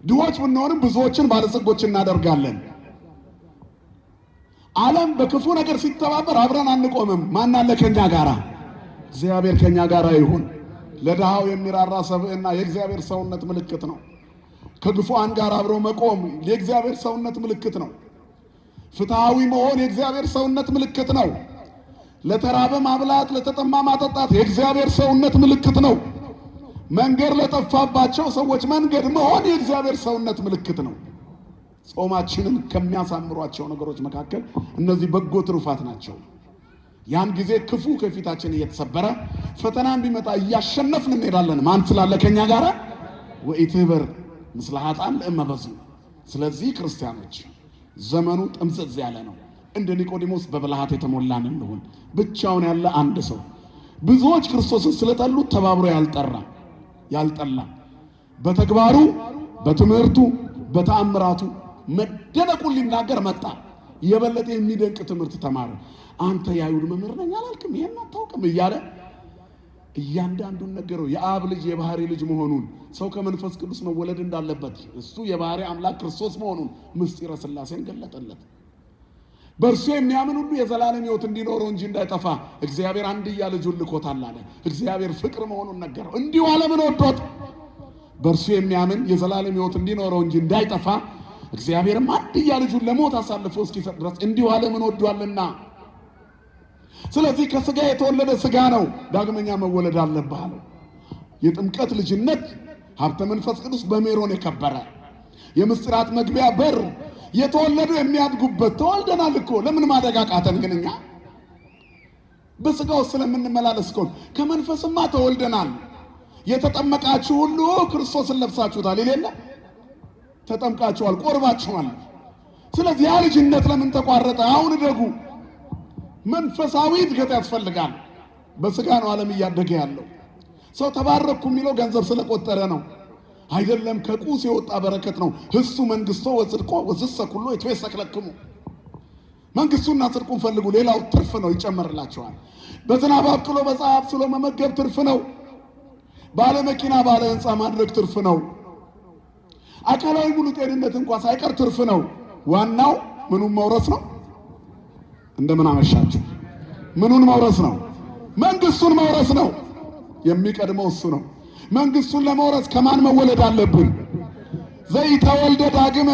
ድሆች ብንሆንም ብዙዎችን ባለጸጎች እናደርጋለን። ዓለም በክፉ ነገር ሲተባበር አብረን አንቆምም። ማን አለ ከኛ ጋራ? እግዚአብሔር ከኛ ጋራ ይሁን። ለድሃው የሚራራ ሰብዕና የእግዚአብሔር ሰውነት ምልክት ነው። ከግፉአን ጋር አብሮ መቆም የእግዚአብሔር ሰውነት ምልክት ነው። ፍትሐዊ መሆን የእግዚአብሔር ሰውነት ምልክት ነው። ለተራበ ማብላት፣ ለተጠማ ማጠጣት የእግዚአብሔር ሰውነት ምልክት ነው። መንገድ ለጠፋባቸው ሰዎች መንገድ መሆን የእግዚአብሔር ሰውነት ምልክት ነው። ጾማችንን ከሚያሳምሯቸው ነገሮች መካከል እነዚህ በጎ ትሩፋት ናቸው። ያን ጊዜ ክፉ ከፊታችን እየተሰበረ ፈተናን ቢመጣ እያሸነፍን እንሄዳለን። ማን ስላለ ከኛ ጋር? ወኢትህበር ምስለ ኃጥአን ለእመ በዝሑ። ስለዚህ ክርስቲያኖች ዘመኑ ጥምዝዝ ያለ ነው። እንደ ኒቆዲሞስ በብልሃት የተሞላን እንሁን። ብቻውን ያለ አንድ ሰው ብዙዎች ክርስቶስን ስለጠሉት ተባብሮ ያልጠራ ያልጠላ በተግባሩ በትምህርቱ በተአምራቱ መደነቁን ሊናገር መጣ። የበለጠ የሚደንቅ ትምህርት ተማረ። አንተ የአይሁድ መምህር ነኝ አላልክም? ይሄን አታውቅም? እያለ እያንዳንዱን ነገረው። የአብ ልጅ የባህሪ ልጅ መሆኑን፣ ሰው ከመንፈስ ቅዱስ መወለድ እንዳለበት፣ እሱ የባህሪ አምላክ ክርስቶስ መሆኑን ምስጢረ ሥላሴን ገለጠለት። በእርሱ የሚያምን ሁሉ የዘላለም ሕይወት እንዲኖረው እንጂ እንዳይጠፋ እግዚአብሔር አንድያ ልጁን ልኮታል አለ። እግዚአብሔር ፍቅር መሆኑን ነገረው። እንዲሁ ዓለምን ወዶት በእርሱ የሚያምን የዘላለም ሕይወት እንዲኖረው እንጂ እንዳይጠፋ እግዚአብሔርም አንድያ ልጁን ለሞት አሳልፎ እስኪሰጥ ድረስ እንዲሁ ዓለምን ወዷልና። ስለዚህ ከስጋ የተወለደ ስጋ ነው፣ ዳግመኛ መወለድ አለብህ አለው። የጥምቀት ልጅነት ሀብተ መንፈስ ቅዱስ በሜሮን የከበረ የምስጢራት መግቢያ በር የተወለዱ የሚያድጉበት። ተወልደናል እኮ ለምን ማደግ አቃተን? ግን እኛ በስጋው ስለምንመላለስ እኮ ከመንፈስማ ተወልደናል። የተጠመቃችሁ ሁሉ ክርስቶስን ለብሳችሁታል ይል የለ? ተጠምቃችኋል፣ ቆርባችኋል። ስለዚህ ያ ልጅነት ለምን ተቋረጠ? አሁን እደጉ። መንፈሳዊ እድገት ያስፈልጋል። በስጋ ነው ዓለም እያደገ ያለው። ሰው ተባረኩ የሚለው ገንዘብ ስለቆጠረ ነው አይደለም። ከቁስ የወጣ በረከት ነው። ህሱ መንግስቶ ወጽድቆ ወዝሰ ኩሎ ይትዌሰክ ለክሙ። መንግስቱና ጽድቁን ፈልጉ፣ ሌላው ትርፍ ነው፣ ይጨመርላቸዋል። በዝናብ አብቅሎ በፀሐይ አብስሎ መመገብ ትርፍ ነው። ባለ መኪና ባለ ህንፃ ማድረግ ትርፍ ነው። አካላዊ ሙሉ ጤንነት እንኳ ሳይቀር ትርፍ ነው። ዋናው ምኑን መውረስ ነው? እንደምን አመሻችሁ። ምኑን መውረስ ነው? መንግስቱን መውረስ ነው። የሚቀድመው እሱ ነው። መንግስቱን ለመውረስ ከማን መወለድ አለብን? ዘኢተወልደ ዳግመ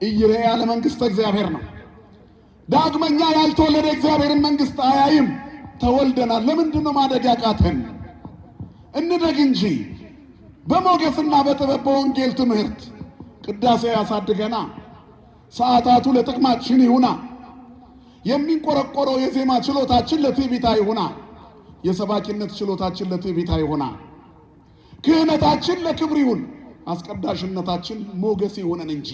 ኢይሬያ ለመንግስተ እግዚአብሔር ነው። ዳግመኛ ያልተወለደ እግዚአብሔርን መንግስት አያይም። ተወልደናል። ለምንድን ነው ማደግ ያቃተን? እንደግ እንጂ በሞገስና በጥበብ በወንጌል ትምህርት ቅዳሴ ያሳድገና። ሰዓታቱ ለጥቅማችን ይሁና። የሚንቆረቆረው የዜማ ችሎታችን ለትዕቢት አይሁና። የሰባኪነት ችሎታችን ለትዕቢት አይሁና። ክህነታችን ለክብር ይሁን፣ አስቀዳሽነታችን ሞገስ ይሁነን እንጂ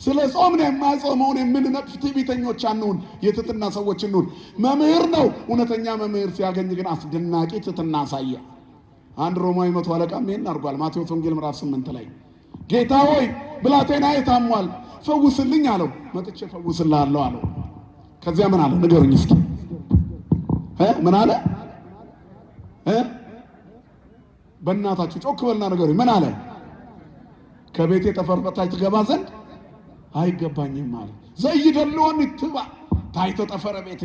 ስለ ጾም ነው የማይጾመውን የምንነቅፍ ትዕቢተኞች አንሁን፣ የትሕትና ሰዎች እንሁን። መምህር ነው። እውነተኛ መምህር ሲያገኝ ግን አስደናቂ ትሕትና አሳየ። አንድ ሮማዊ መቶ አለቃም ይሄን አድርጓል። ማቴዎስ ወንጌል ምዕራፍ 8 ላይ ጌታ ሆይ ብላቴናዬ ታሟል ፈውስልኝ አለው። መጥቼ ፈውስልሃለሁ አለው። ከዚያ ምን አለ ንገሩኝ እስኪ ምን አለ? በእናታችሁ ጮክ በልና ንገሩኝ። ምን አለ? ከቤቴ ጠፈር በታች ትገባ ዘንድ አይገባኝም አለ። ዘይደልወኒ ትባ ታሕተ ጠፈረ ቤቴ፣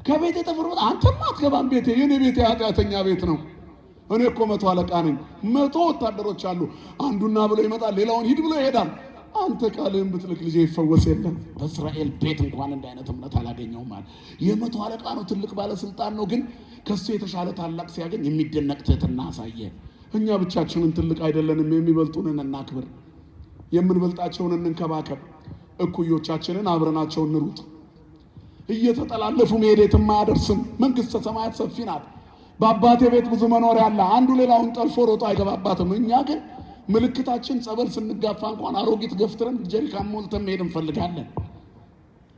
ከቤቴ ጠፈር በታች አንተማ አትገባም። ቤቴ የኔ ቤቴ ኃጢአተኛ ቤት ነው። እኔ እኮ መቶ አለቃ ነኝ። 100 ወታደሮች አሉ። አንዱና ብሎ ይመጣል፣ ሌላውን ሂድ ብሎ ይሄዳል። አንተ ቃልህን ብትልክ ልጄ ይፈወስ የለም። በእስራኤል ቤት እንኳን እንደ አይነት እምነት አላገኘውም አለ። የመቶ አለቃ ነው፣ ትልቅ ባለስልጣን ነው። ግን ከሱ የተሻለ ታላቅ ሲያገኝ የሚደነቅ ትሕትና አሳየ። እኛ ብቻችንን ትልቅ አይደለንም። የሚበልጡንን እናክብር፣ የምንበልጣቸውን እንንከባከብ፣ እኩዮቻችንን አብረናቸው እንሩጥ። እየተጠላለፉ መሄድ የትም አያደርስም። መንግሥተ ሰማያት ሰፊ ናት። በአባቴ ቤት ብዙ መኖሪያ አለ። አንዱ ሌላውን ጠልፎ ሮጦ አይገባባትም። እኛ ግን ምልክታችን ጸበል ስንጋፋ እንኳን አሮጊት ገፍትረን ጀሪካን ሞልተን መሄድ እንፈልጋለን።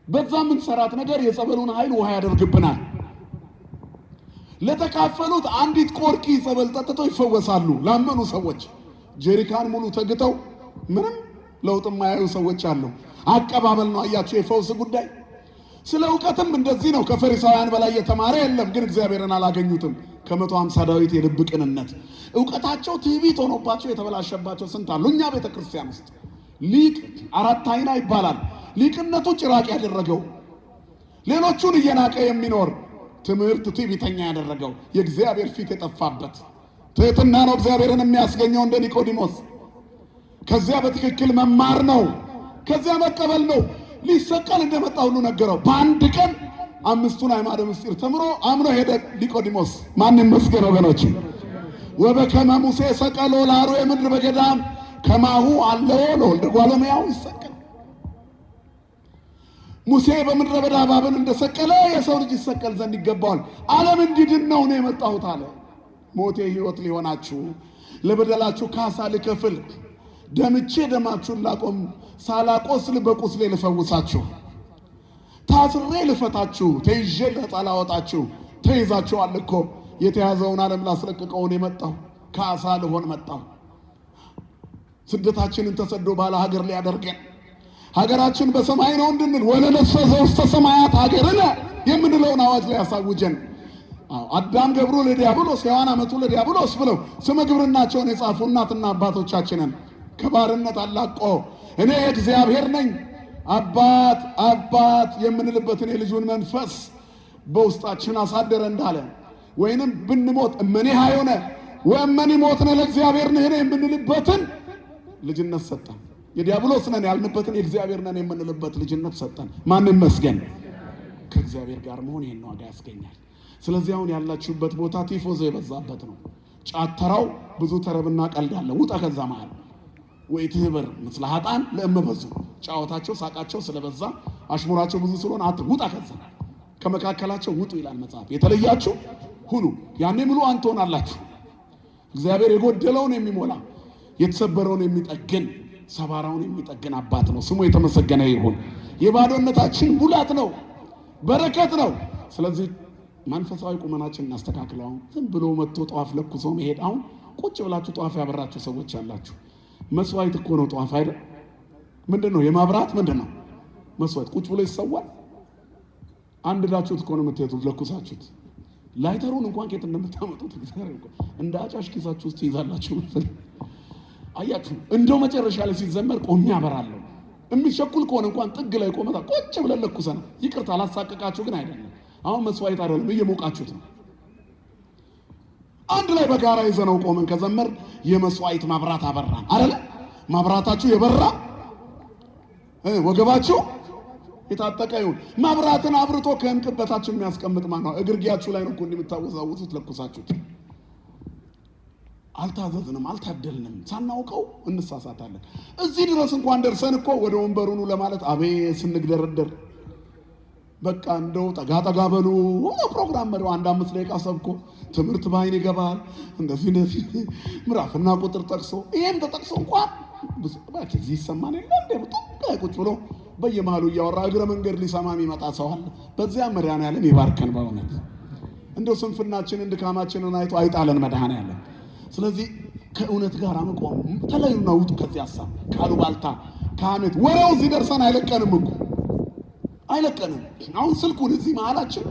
በዛ የምንሰራት ነገር የጸበሉን ኃይል ውሃ ያደርግብናል። ለተካፈሉት አንዲት ቆርኪ ጸበል ጠጥተው ይፈወሳሉ። ላመኑ ሰዎች ጀሪካን ሙሉ ተግተው ምንም ለውጥ የማያዩ ሰዎች አሉ። አቀባበል ነው። አያቸው የፈውስ ጉዳይ። ስለ እውቀትም እንደዚህ ነው። ከፈሪሳውያን በላይ የተማረ የለም፣ ግን እግዚአብሔርን አላገኙትም። ከ150 ዳዊት የልብ ቅንነት እውቀታቸው ትዕቢት ሆኖባቸው የተበላሸባቸው ስንት አሉ። እኛ ቤተ ክርስቲያን ውስጥ ሊቅ አራት አይና ይባላል። ሊቅነቱ ጭራቅ ያደረገው ሌሎቹን እየናቀ የሚኖር ትምህርት ትዕቢተኛ ያደረገው የእግዚአብሔር ፊት የጠፋበት ትሕትና ነው እግዚአብሔርን የሚያስገኘው እንደ ኒቆዲሞስ። ከዚያ በትክክል መማር ነው፣ ከዚያ መቀበል ነው። ሊሰቀል እንደመጣ ሁሉ ነገረው። በአንድ ቀን 5ቱን አዕማደ ምስጢር ተምሮ አምኖ ሄደ ኒቆዲሞስ። ማን ይመስገን ወገኖች? ወበከመ ሙሴ ሰቀሎ ለአርዌ ምድር በገዳም ከማሁ አለዎ ለወልደ እጓለ እመሕያው ይሰቀል። ሙሴ በምድረ በዳ እባብን እንደሰቀለ የሰው ልጅ ይሰቀል ዘንድ ይገባዋል። ዓለም እንዲድን ነው እኔ የመጣሁት አለ። ሞቴ ሕይወት ሊሆናችሁ ለበደላችሁ ካሳ ልከፍል ደምቼ ደማችሁን ላቆም ሳላቆስል በቁስሌ ልፈውሳችሁ ታስሬ ልፈታችሁ ተይዤ ነፃ ላወጣችሁ። ተይዛችኋል እኮ የተያዘውን ዓለም ላስለቅቀው እኔ መጣሁ። ካሳ ልሆን መጣሁ። ስደታችንን ተሰዶ ባለ ሀገር ሊያደርገን ሀገራችን በሰማይ ነው እንድንል ወለነፍሰ ዘውስተ ሰማያት ሀገርነ የምንለውን አዋጅ ላይ ያሳውጀን። አዳም ገብሩ ለዲያብሎስ ሔዋን አመቱ ለዲያብሎስ ብለው ስመ ግብርናቸውን የጻፉ እናትና አባቶቻችንን ከባርነት አላቆ እኔ እግዚአብሔር ነኝ አባት አባት የምንልበትን የልጁን መንፈስ በውስጣችን አሳደረ እንዳለ ወይንም ብንሞት እመኔ ሀዮነ ወእመኒ ሞትነ ለእግዚአብሔር ንሕነ የምንልበትን ልጅነት ሰጠን። የዲያብሎስ ነን ያልንበትን የእግዚአብሔር ነን የምንልበት ልጅነት ሰጠን። ማን ይመስገን? ከእግዚአብሔር ጋር መሆን ይሄን ዋጋ ያስገኛል። ስለዚህ አሁን ያላችሁበት ቦታ ቲፎዞ የበዛበት ነው። ጫተራው ብዙ ተረብና ቀልድ አለ። ውጣ ከዛ መሃል። ወይ ትህበር ምስለ ኃጥአን ለእመበዙ ጫወታቸው ሳቃቸው ስለበዛ አሽሙራቸው ብዙ ስለሆነ ውጣ ከዛ ከመካከላቸው ውጡ ይላል መጽሐፍ። የተለያችሁ ሁኑ፣ ያኔ ምሉዓን ትሆናላችሁ። እግዚአብሔር የጎደለውን የሚሞላ የተሰበረውን የሚጠግን ሰባራውን የሚጠግን አባት ነው። ስሙ የተመሰገነ ይሁን። የባዶነታችን ሙላት ነው፣ በረከት ነው። ስለዚህ መንፈሳዊ ቁመናችን እናስተካክለው። አሁን ዝም ብሎ መጥቶ ጧፍ ለኩሶ መሄድ፣ አሁን ቁጭ ብላችሁ ጧፍ ያበራችሁ ሰዎች አላችሁ። መስዋዕት እኮ ነው ጧፍ አይደል? ምንድነው የማብራት ምንድነው መስዋዕት? ቁጭ ብሎ ይሰዋል። አንድ ዳችሁት እኮ ነው የምትሄዱት ለኩሳችሁት። ላይተሩን እንኳን ከየት እንደምታመጡት እግዚአብሔር እንኳን እንደ አጫሽ ኪሳችሁ ውስጥ ይዛላችሁ መሰለኝ። አያችሁ፣ እንደው መጨረሻ ላይ ሲዘመር ቆሜ አበራለሁ። የሚቸኩል ከሆነ እንኳን ጥግ ላይ ቆመታ ቁጭ ብለን ለኩሰን፣ ይቅርታ አላሳቀቃችሁ ግን አይደለም። አሁን መስዋዕት አይደለም፣ እየሞቃችሁት ነው። አንድ ላይ በጋራ ይዘነው ቆመን ከዘመር የመስዋዕት መብራት አበራን አይደለ? መብራታችሁ የበራ ወገባችሁ የታጠቀ ይሁን። መብራትን አብርቶ ከእንቅብ በታች የሚያስቀምጥ ማን ነው? እግርጌያችሁ ላይ ነው እኮ እንደምታወዛውዙት ለኩሳችሁት። አልታዘዝንም፣ አልታደልንም። ሳናውቀው እንሳሳታለን። እዚህ ድረስ እንኳን ደርሰን እኮ ወደ ወንበሩ ኑ ለማለት አቤት ስንግደረደር፣ በቃ እንደው ጠጋ ጠጋ በሉ። ፕሮግራም መሪው አንድ 5 ደቂቃ ሰብኮ ትምህርት በአይን ይገባል። እንደዚህ እንደዚህ ምዕራፍና ቁጥር ጠቅሶ ይሄም ተጠቅሶ እንኳን እዚህ ይሰማን የለ እንደ ቁጭ ብሎ በየመሃሉ እያወራ እግረ መንገድ ሊሰማ የሚመጣ ሰው አለ። በዚያ መድኃኔዓለም ይባርከን። በእውነት እንደው ስንፍናችንን ድካማችንን አይቶ አይጣለን መድኃኔዓለም። ስለዚህ ከእውነት ጋር መቆም፣ ተለዩና ውጡ ከዚህ ሀሳብ፣ ካሉባልታ፣ ከሐሜት። ወሬው እዚህ ደርሰን አይለቀንም እኮ፣ አይለቀንም። አሁን ስልኩን እዚህ መሀላችን፣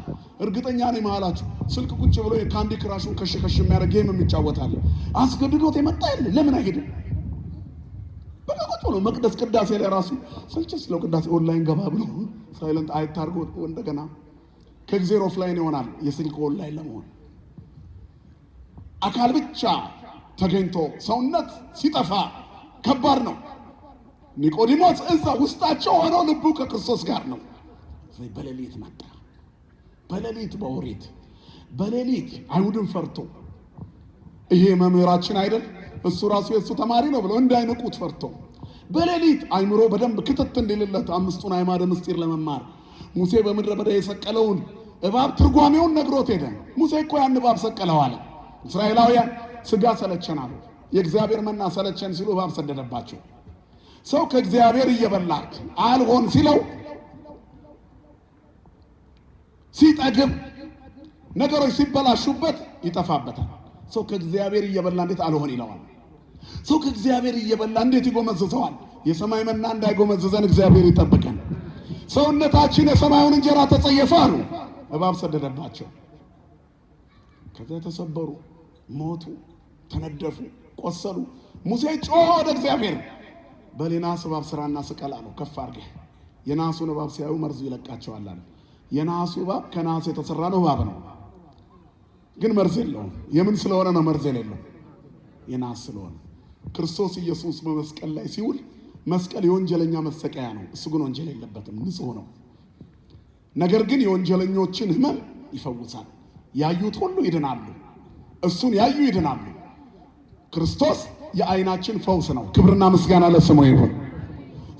እርግጠኛ ነኝ መሀላችሁ ስልክ ቁጭ ብሎ የ Candy Crush ኡን ከሽ ከሽ የሚያደርግ game የሚጫወታል። አስገድዶት የመጣ የለ፣ ለምን አይሄድም? በቃ ቁጭ ብሎ መቅደስ ቅዳሴ ላይ ራሱ ስልችት ስለው ቅዳሴ ኦንላይን ገባ ብሎ silent አይታርጎ እንደገና ከእግዜር offline ይሆናል። የስልክ ኦንላይን ለመሆን አካል ብቻ ተገኝቶ ሰውነት ሲጠፋ ከባድ ነው። ኒቆዲሞስ እዛ ውስጣቸው ሆነው ልቡ ከክርስቶስ ጋር ነው። በሌሊት መጣ። በሌሊት በኦሪት በሌሊት አይሁድን ፈርቶ፣ ይሄ መምህራችን አይደል፣ እሱ ራሱ የእሱ ተማሪ ነው ብለው እንዳይንቁት ፈርቶ፣ በሌሊት አይምሮ በደንብ ክትት እንዲልለት አምስቱን አዕማደ ምስጢር ለመማር ሙሴ በምድረ በዳ የሰቀለውን እባብ ትርጓሜውን ነግሮት ሄደ። ሙሴ እኮ ያን እባብ ሰቀለው አለ። እስራኤላውያን ስጋ ሰለቸን አሉ። የእግዚአብሔር መና ሰለቸን ሲሉ እባብ ሰደደባቸው። ሰው ከእግዚአብሔር እየበላ አልሆን ሲለው፣ ሲጠግብ፣ ነገሮች ሲበላሹበት ይጠፋበታል። ሰው ከእግዚአብሔር እየበላ እንዴት አልሆን ይለዋል? ሰው ከእግዚአብሔር እየበላ እንዴት ይጎመዝዘዋል? የሰማይ መና እንዳይጎመዝዘን እግዚአብሔር ይጠብቀን። ሰውነታችን የሰማዩን እንጀራ ተጸየፈ አሉ። እባብ ሰደደባቸው። ከዚያ ተሰበሩ፣ ሞቱ፣ ተነደፉ፣ ቆሰሉ። ሙሴ ጮኸ ወደ እግዚአብሔር። በል የነሐስ እባብ ስራና ስቀል አለው። ከፍ አድርገህ የነሐሱን እባብ ሲያዩ መርዙ ይለቃቸዋል አለ። የነሐሱ እባብ ከነሐስ የተሰራ ነው፣ እባብ ነው፣ ግን መርዝ የለውም። የምን ስለሆነ ነው መርዝ የሌለው? የነሐስ ስለሆነ። ክርስቶስ ኢየሱስ በመስቀል ላይ ሲውል መስቀል የወንጀለኛ መሰቀያ ነው። እሱ ግን ወንጀል የለበትም፣ ንጹሕ ነው። ነገር ግን የወንጀለኞችን ሕመም ይፈውሳል። ያዩት ሁሉ ይድናሉ። እሱን ያዩ ይድናሉ። ክርስቶስ የዓይናችን ፈውስ ነው። ክብርና ምስጋና ለስሙ ይሁን።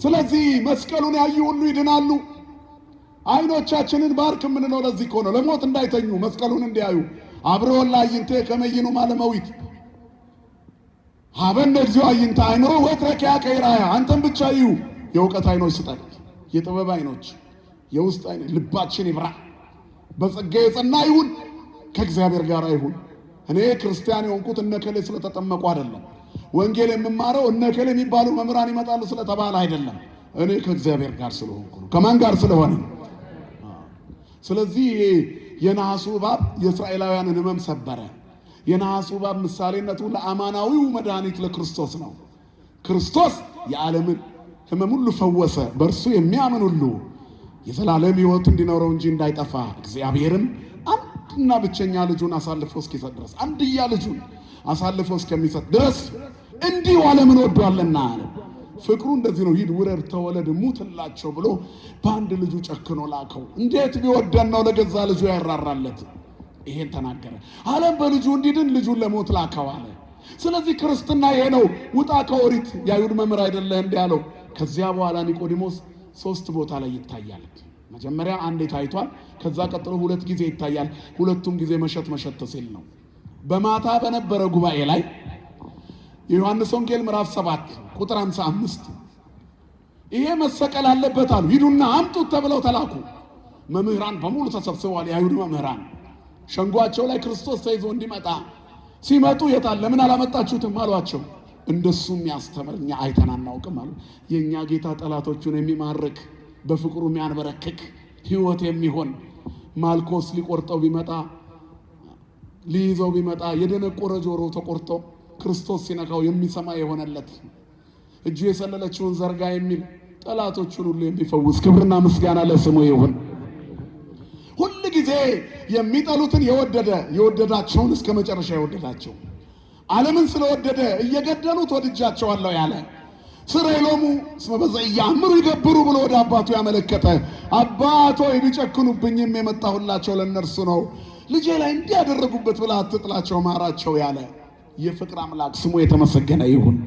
ስለዚህ መስቀሉን ያዩ ሁሉ ይድናሉ። ዓይኖቻችንን ባርክ የምንለው ለዚህ እኮ ነው። ለሞት እንዳይተኙ መስቀሉን እንዲያዩ። አብርሆን ለአዕይንትየ ከመ ኢይኑማ ለመዊት፣ ሀበነ እግዚኦ አዕይንተ አእምሮ ወትረ ኪያከ ይርአያ። አንተን ብቻ እዩ። የእውቀት ዓይኖች ስጠን፣ የጥበብ ዓይኖች፣ የውስጥ ዓይኖች፣ ልባችን ይብራ፣ በጸጋ የጸና ይሁን፣ ከእግዚአብሔር ጋር ይሁን። እኔ ክርስቲያን የሆንኩት እነከሌ ስለተጠመቁ አይደለም። ወንጌል የምማረው እነከሌ የሚባሉ መምህራን ይመጣሉ ስለተባለ አይደለም። እኔ ከእግዚአብሔር ጋር ስለሆንኩ ነው። ከማን ጋር ስለሆነ? ስለዚህ የነሐሱ እባብ የእስራኤላውያንን ሕመም ሰበረ። የነሐሱ እባብ ምሳሌነቱ ለአማናዊው መድኃኒት ለክርስቶስ ነው። ክርስቶስ የዓለምን ሕመም ሁሉ ፈወሰ። በእርሱ የሚያምን ሁሉ የዘላለም ሕይወት እንዲኖረው እንጂ እንዳይጠፋ እግዚአብሔርም አንድና ብቸኛ ልጁን አሳልፎ እስኪሰጥ ድረስ፣ አንድያ ልጁን አሳልፎ እስከሚሰጥ ድረስ እንዲሁ ዓለምን ወዷልና አለ። ፍቅሩ እንደዚህ ነው። ሂድ፣ ውረድ፣ ተወለድ፣ ሙትላቸው ብሎ በአንድ ልጁ ጨክኖ ላከው። እንዴት ቢወደን ነው ለገዛ ልጁ ያራራለት? ይሄን ተናገረ። ዓለም በልጁ እንዲድን ልጁን ለሞት ላከው አለ። ስለዚህ ክርስትና ይሄ ነው። ውጣ ከኦሪት፣ የአይሁድ መምህር አይደለህ እንዲህ አለው። ከዚያ በኋላ ኒቆዲሞስ ሶስት ቦታ ላይ ይታያል። መጀመሪያ አንዴ ታይቷል። ከዛ ቀጥሎ ሁለት ጊዜ ይታያል። ሁለቱም ጊዜ መሸት መሸት ሲል ነው። በማታ በነበረ ጉባኤ ላይ የዮሐንስ ወንጌል ምዕራፍ 7 ቁጥር 55 ይሄ መሰቀል አለበት አሉ። ሂዱና አምጡት ተብለው ተላኩ። መምህራን በሙሉ ተሰብስበዋል። የአይሁድ መምህራን ሸንጓቸው ላይ ክርስቶስ ተይዞ እንዲመጣ ሲመጡ የታል? ለምን አላመጣችሁትም አሏቸው። እንደሱ የሚያስተምር እኛ አይተን አናውቅም አሉ። የእኛ ጌታ ጠላቶቹን የሚማርክ፣ በፍቅሩ የሚያንበረክክ፣ ሕይወት የሚሆን፣ ማልኮስ ሊቆርጠው ቢመጣ፣ ሊይዘው ቢመጣ የደነቆረ ጆሮ ተቆርጦ ክርስቶስ ሲነካው የሚሰማ የሆነለት፣ እጁ የሰለለችውን ዘርጋ የሚል፣ ጠላቶቹን ሁሉ የሚፈውስ፣ ክብርና ምስጋና ለስሙ ይሁን። ሁል ጊዜ የሚጠሉትን የወደደ የወደዳቸውን እስከ መጨረሻ የወደዳቸው፣ ዓለምን ስለወደደ እየገደሉት ወድጃቸዋለሁ ያለ፣ ስረይ ሎሙ እስመ በዘኢያእምሩ ይገብሩ ብሎ ወደ አባቱ ያመለከተ፣ አባቶ ቢጨክኑብኝም የመጣሁላቸው ለእነርሱ ነው፣ ልጄ ላይ እንዲህ ያደረጉበት ብለህ አትጥላቸው ማራቸው ያለ የፍቅር አምላክ ስሙ የተመሰገነ ይሁን።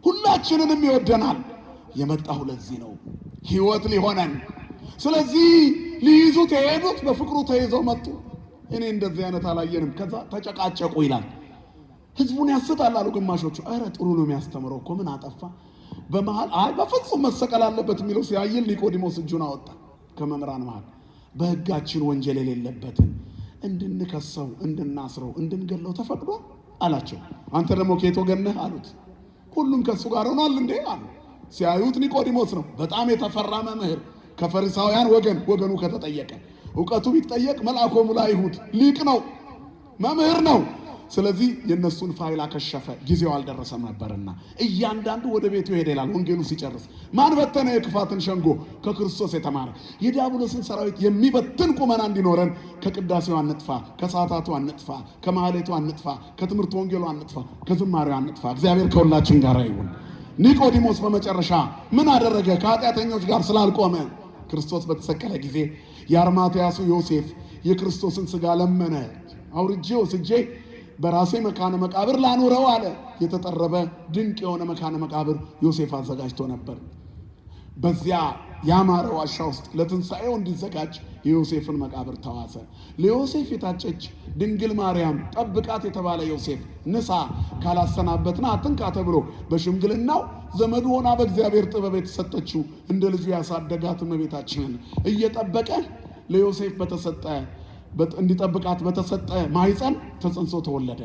ሁላችንንም ይወደናል። የመጣሁ ለዚህ ነው፣ ሕይወት ሊሆነን። ስለዚህ ሊይዙት የሄዱት በፍቅሩ ተይዘው መጡ። እኔ እንደዚህ አይነት አላየንም። ከዛ ተጨቃጨቁ ይላል። ህዝቡን ያስታል አሉ ግማሾቹ። ኧረ ጥሩ ነው የሚያስተምረው እኮ ምን አጠፋ? በመሃል አይ በፍጹም መሰቀል አለበት የሚለው ሲያይል ኒቆዲሞስ እጁን አወጣ ከመምህራን መሃል። በሕጋችን ወንጀል የሌለበትን እንድንከሰው፣ እንድናስረው፣ እንድንገለው ተፈቅዶ አላቸው። አንተ ደግሞ ከየት ወገን ነህ አሉት። ሁሉም ከእሱ ጋር ሆኗል እንዴ አሉ። ሲያዩት ኒቆዲሞስ ነው፣ በጣም የተፈራ መምህር ከፈሪሳውያን ወገን። ወገኑ ከተጠየቀ እውቀቱ ቢጠየቅ መልአኮሙ ለአይሁድ ሊቅ ነው፣ መምህር ነው። ስለዚህ የእነሱን ፋይል አከሸፈ። ጊዜው አልደረሰም ነበርና እያንዳንዱ ወደ ቤቱ ሄደ ይላል ወንጌሉ ሲጨርስ። ማን በተነ የክፋትን ሸንጎ? ከክርስቶስ የተማረ የዲያብሎስን ሰራዊት የሚበትን ቁመና እንዲኖረን ከቅዳሴው አንጥፋ፣ ከሰዓታቱ አንጥፋ፣ ከማህሌቱ አንጥፋ፣ ከትምህርት ወንጌሉ አንጥፋ፣ ከዝማሬው አንጥፋ። እግዚአብሔር ከሁላችን ጋር ይሁን። ኒቆዲሞስ በመጨረሻ ምን አደረገ? ከኃጢአተኞች ጋር ስላልቆመ ክርስቶስ በተሰቀለ ጊዜ የአርማትያሱ ዮሴፍ የክርስቶስን ስጋ ለመነ። አውርጄ ወስጄ በራሴ መካነ መቃብር ላኑረው አለ። የተጠረበ ድንቅ የሆነ መካነ መቃብር ዮሴፍ አዘጋጅቶ ነበር። በዚያ ያማረ ዋሻ ውስጥ ለትንሣኤው እንዲዘጋጅ የዮሴፍን መቃብር ተዋሰ። ለዮሴፍ የታጨች ድንግል ማርያም ጠብቃት የተባለ ዮሴፍ ንሳ ካላሰናበትና አትንካ ተብሎ በሽምግልናው ዘመዱ ሆና በእግዚአብሔር ጥበብ የተሰጠችው እንደ ልጁ ያሳደጋት እመቤታችንን እየጠበቀ ለዮሴፍ በተሰጠ እንዲጠብቃት በተሰጠ ማኅፀን ተጸንሶ ተወለደ።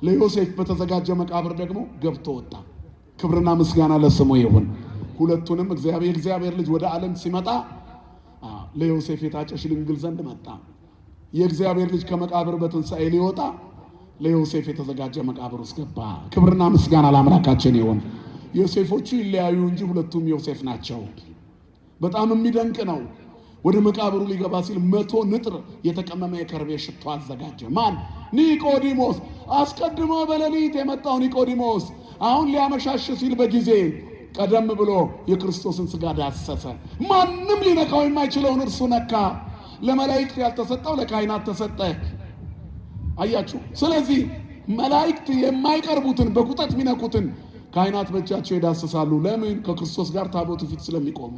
ለዮሴፍ በተዘጋጀ መቃብር ደግሞ ገብቶ ወጣ። ክብርና ምስጋና ለስሙ ይሁን። ሁለቱንም እግዚአብሔር ልጅ ወደ ዓለም ሲመጣ ለዮሴፍ የታጨች ድንግል ዘንድ መጣ። የእግዚአብሔር ልጅ ከመቃብር በትንሣኤ ሊወጣ ለዮሴፍ የተዘጋጀ መቃብር ውስጥ ገባ። ክብርና ምስጋና ለአምላካችን ይሁን። ዮሴፎቹ ይለያዩ እንጂ ሁለቱም ዮሴፍ ናቸው። በጣም የሚደንቅ ነው። ወደ መቃብሩ ሊገባ ሲል 100 ንጥር የተቀመመ የከርቤ ሽቶ አዘጋጀ። ማን? ኒቆዲሞስ። አስቀድሞ በሌሊት የመጣው ኒቆዲሞስ አሁን ሊያመሻሽ ሲል በጊዜ ቀደም ብሎ የክርስቶስን ስጋ ዳሰሰ። ማንም ሊነካው የማይችለውን እርሱ ነካ። ለመላእክት ያልተሰጠው ለካህናት ተሰጠ። አያችሁ። ስለዚህ መላእክት የማይቀርቡትን በቁጠት የሚነኩትን ካህናት በእጃቸው ይዳስሳሉ። ለምን? ከክርስቶስ ጋር ታቦቱ ፊት ስለሚቆሙ።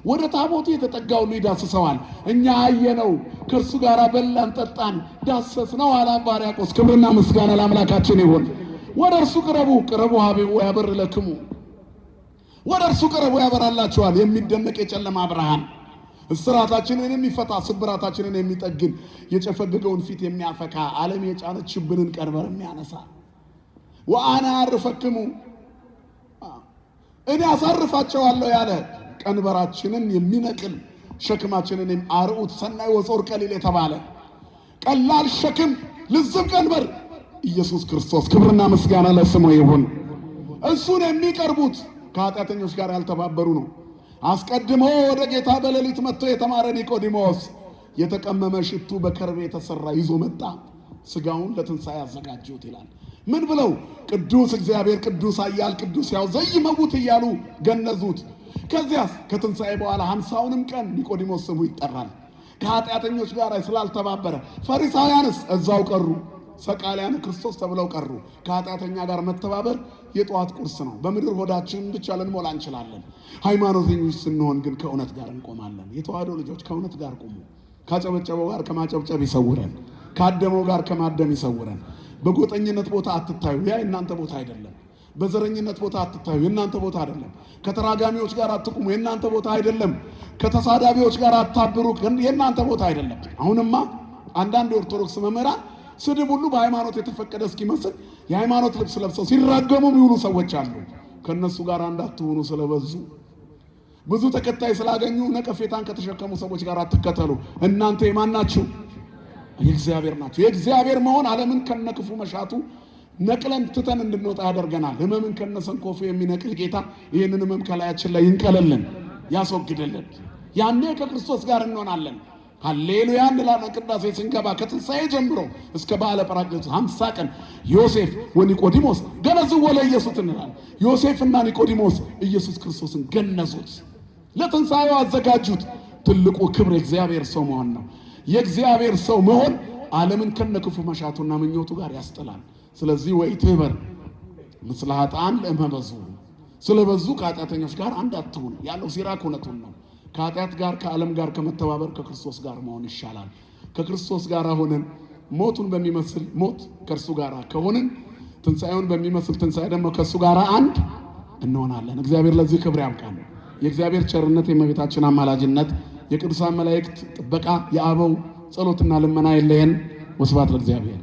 ወደ ታቦቱ የተጠጋው ሁሉ ይዳስሰዋል። እኛ አየነው፣ ከእርሱ ጋር በላን፣ ጠጣን፣ ዳሰስነው አለ አባ ሕርያቆስ። ክብርና ምስጋና ለአምላካችን ይሁን። ወደ እርሱ ቅረቡ፣ ቅረቡ ሀቢቡ ያበር ለክሙ፣ ወደ እርሱ ቅረቡ ያበራላችኋል። የሚደነቅ የጨለማ ብርሃን፣ እስራታችንን የሚፈታ ስብራታችንን የሚጠግን፣ የጨፈገገውን ፊት የሚያፈካ፣ ዓለም የጫነችብንን ቀንበር የሚያነሳ፣ ወአነ አርፈክሙ እኔ አሳርፋቸዋለሁ ያለ፣ ቀንበራችንን የሚነቅል ሸክማችንን፣ አርዑት ሰናይ ወጾር ቀሊል የተባለ ቀላል ሸክም ልዝብ ቀንበር ኢየሱስ ክርስቶስ ክብርና ምስጋና ለስሙ ይሁን። እሱን የሚቀርቡት ከኃጢአተኞች ጋር ያልተባበሩ ነው። አስቀድሞ ወደ ጌታ በሌሊት መጥቶ የተማረ ኒቆዲሞስ የተቀመመ ሽቱ በከርቤ የተሰራ ይዞ መጣ። ስጋውን ለትንሣኤ አዘጋጁት ይላል። ምን ብለው? ቅዱስ እግዚአብሔር ቅዱስ ኃያል ቅዱስ ያው ዘይመውት እያሉ ገነዙት። ከዚያስ ከትንሣኤ በኋላ 50ውንም ቀን ኒቆዲሞስ ስሙ ይጠራል። ከኃጢአተኞች ጋር ስላልተባበረ ፈሪሳውያንስ እዛው ቀሩ። ሰቃልያን ክርስቶስ ተብለው ቀሩ። ከኃጢአተኛ ጋር መተባበር የጠዋት ቁርስ ነው። በምድር ሆዳችንን ብቻ ልንሞላ እንችላለን። ሃይማኖተኞች ስንሆን ግን ከእውነት ጋር እንቆማለን። የተዋህዶ ልጆች ከእውነት ጋር ቁሙ። ካጨበጨበው ጋር ከማጨብጨብ ይሰውረን። ካደመው ጋር ከማደም ይሰውረን። በጎጠኝነት ቦታ አትታዩ። ያ የእናንተ ቦታ አይደለም። በዘረኝነት ቦታ አትታዩ። የእናንተ ቦታ አይደለም። ከተራጋሚዎች ጋር አትቁሙ። የእናንተ ቦታ አይደለም። ከተሳዳቢዎች ጋር አታብሩ። የእናንተ ቦታ አይደለም። አሁንማ አንዳንድ የኦርቶዶክስ መምህራን ስድብ ሁሉ በሃይማኖት የተፈቀደ እስኪመስል የሃይማኖት ልብስ ለብሰው ሲራገሙ የሚውሉ ሰዎች አሉ። ከእነሱ ጋር እንዳትሆኑ ስለበዙ ብዙ ተከታይ ስላገኙ ነቀፌታን ከተሸከሙ ሰዎች ጋር አትከተሉ። እናንተ የማን ናችሁ? የእግዚአብሔር ናችሁ። የእግዚአብሔር መሆን ዓለምን ከነክፉ መሻቱ ነቅለን ትተን እንድንወጣ ያደርገናል። ሕመምን ከነሰንኮፉ የሚነቅል ጌታ ይህንን ሕመም ከላያችን ላይ ይንቀልልን፣ ያስወግድልን። ያኔ ከክርስቶስ ጋር እንሆናለን። ሃሌሉያ እንላለን። ቅዳሴ ስንገባ ከትንሣኤ ጀምሮ እስከ በዓለ ጰራቅሊጦስ 50 ቀን ዮሴፍ ወኒቆዲሞስ ገነዝዎ ለኢየሱስ እንላለን። ዮሴፍና ኒቆዲሞስ ኢየሱስ ክርስቶስን ገነዙት፣ ለትንሣኤው አዘጋጁት። ትልቁ ክብር የእግዚአብሔር ሰው መሆን ነው። የእግዚአብሔር ሰው መሆን ዓለምን ከነክፉ መሻቱና ምኞቱ ጋር ያስጥላል። ስለዚህ ወኢትኅበር ምስለ ኃጥአን ለእመ በዝሑ፣ ስለበዙ ከኃጢአተኞች ጋር አንድ አትሁን ያለው ሲራክ እውነቱን ነው። ከኃጢአት ጋር ከዓለም ጋር ከመተባበር ከክርስቶስ ጋር መሆን ይሻላል። ከክርስቶስ ጋር ሆነን ሞቱን በሚመስል ሞት ከእርሱ ጋር ከሆንን ትንሣኤውን በሚመስል ትንሣኤ ደግሞ ከእሱ ጋር አንድ እንሆናለን። እግዚአብሔር ለዚህ ክብር ያብቃል። የእግዚአብሔር ቸርነት፣ የእመቤታችን አማላጅነት፣ የቅዱሳን መላእክት ጥበቃ፣ የአበው ጸሎትና ልመና የለየን። ወስብሐት ለእግዚአብሔር።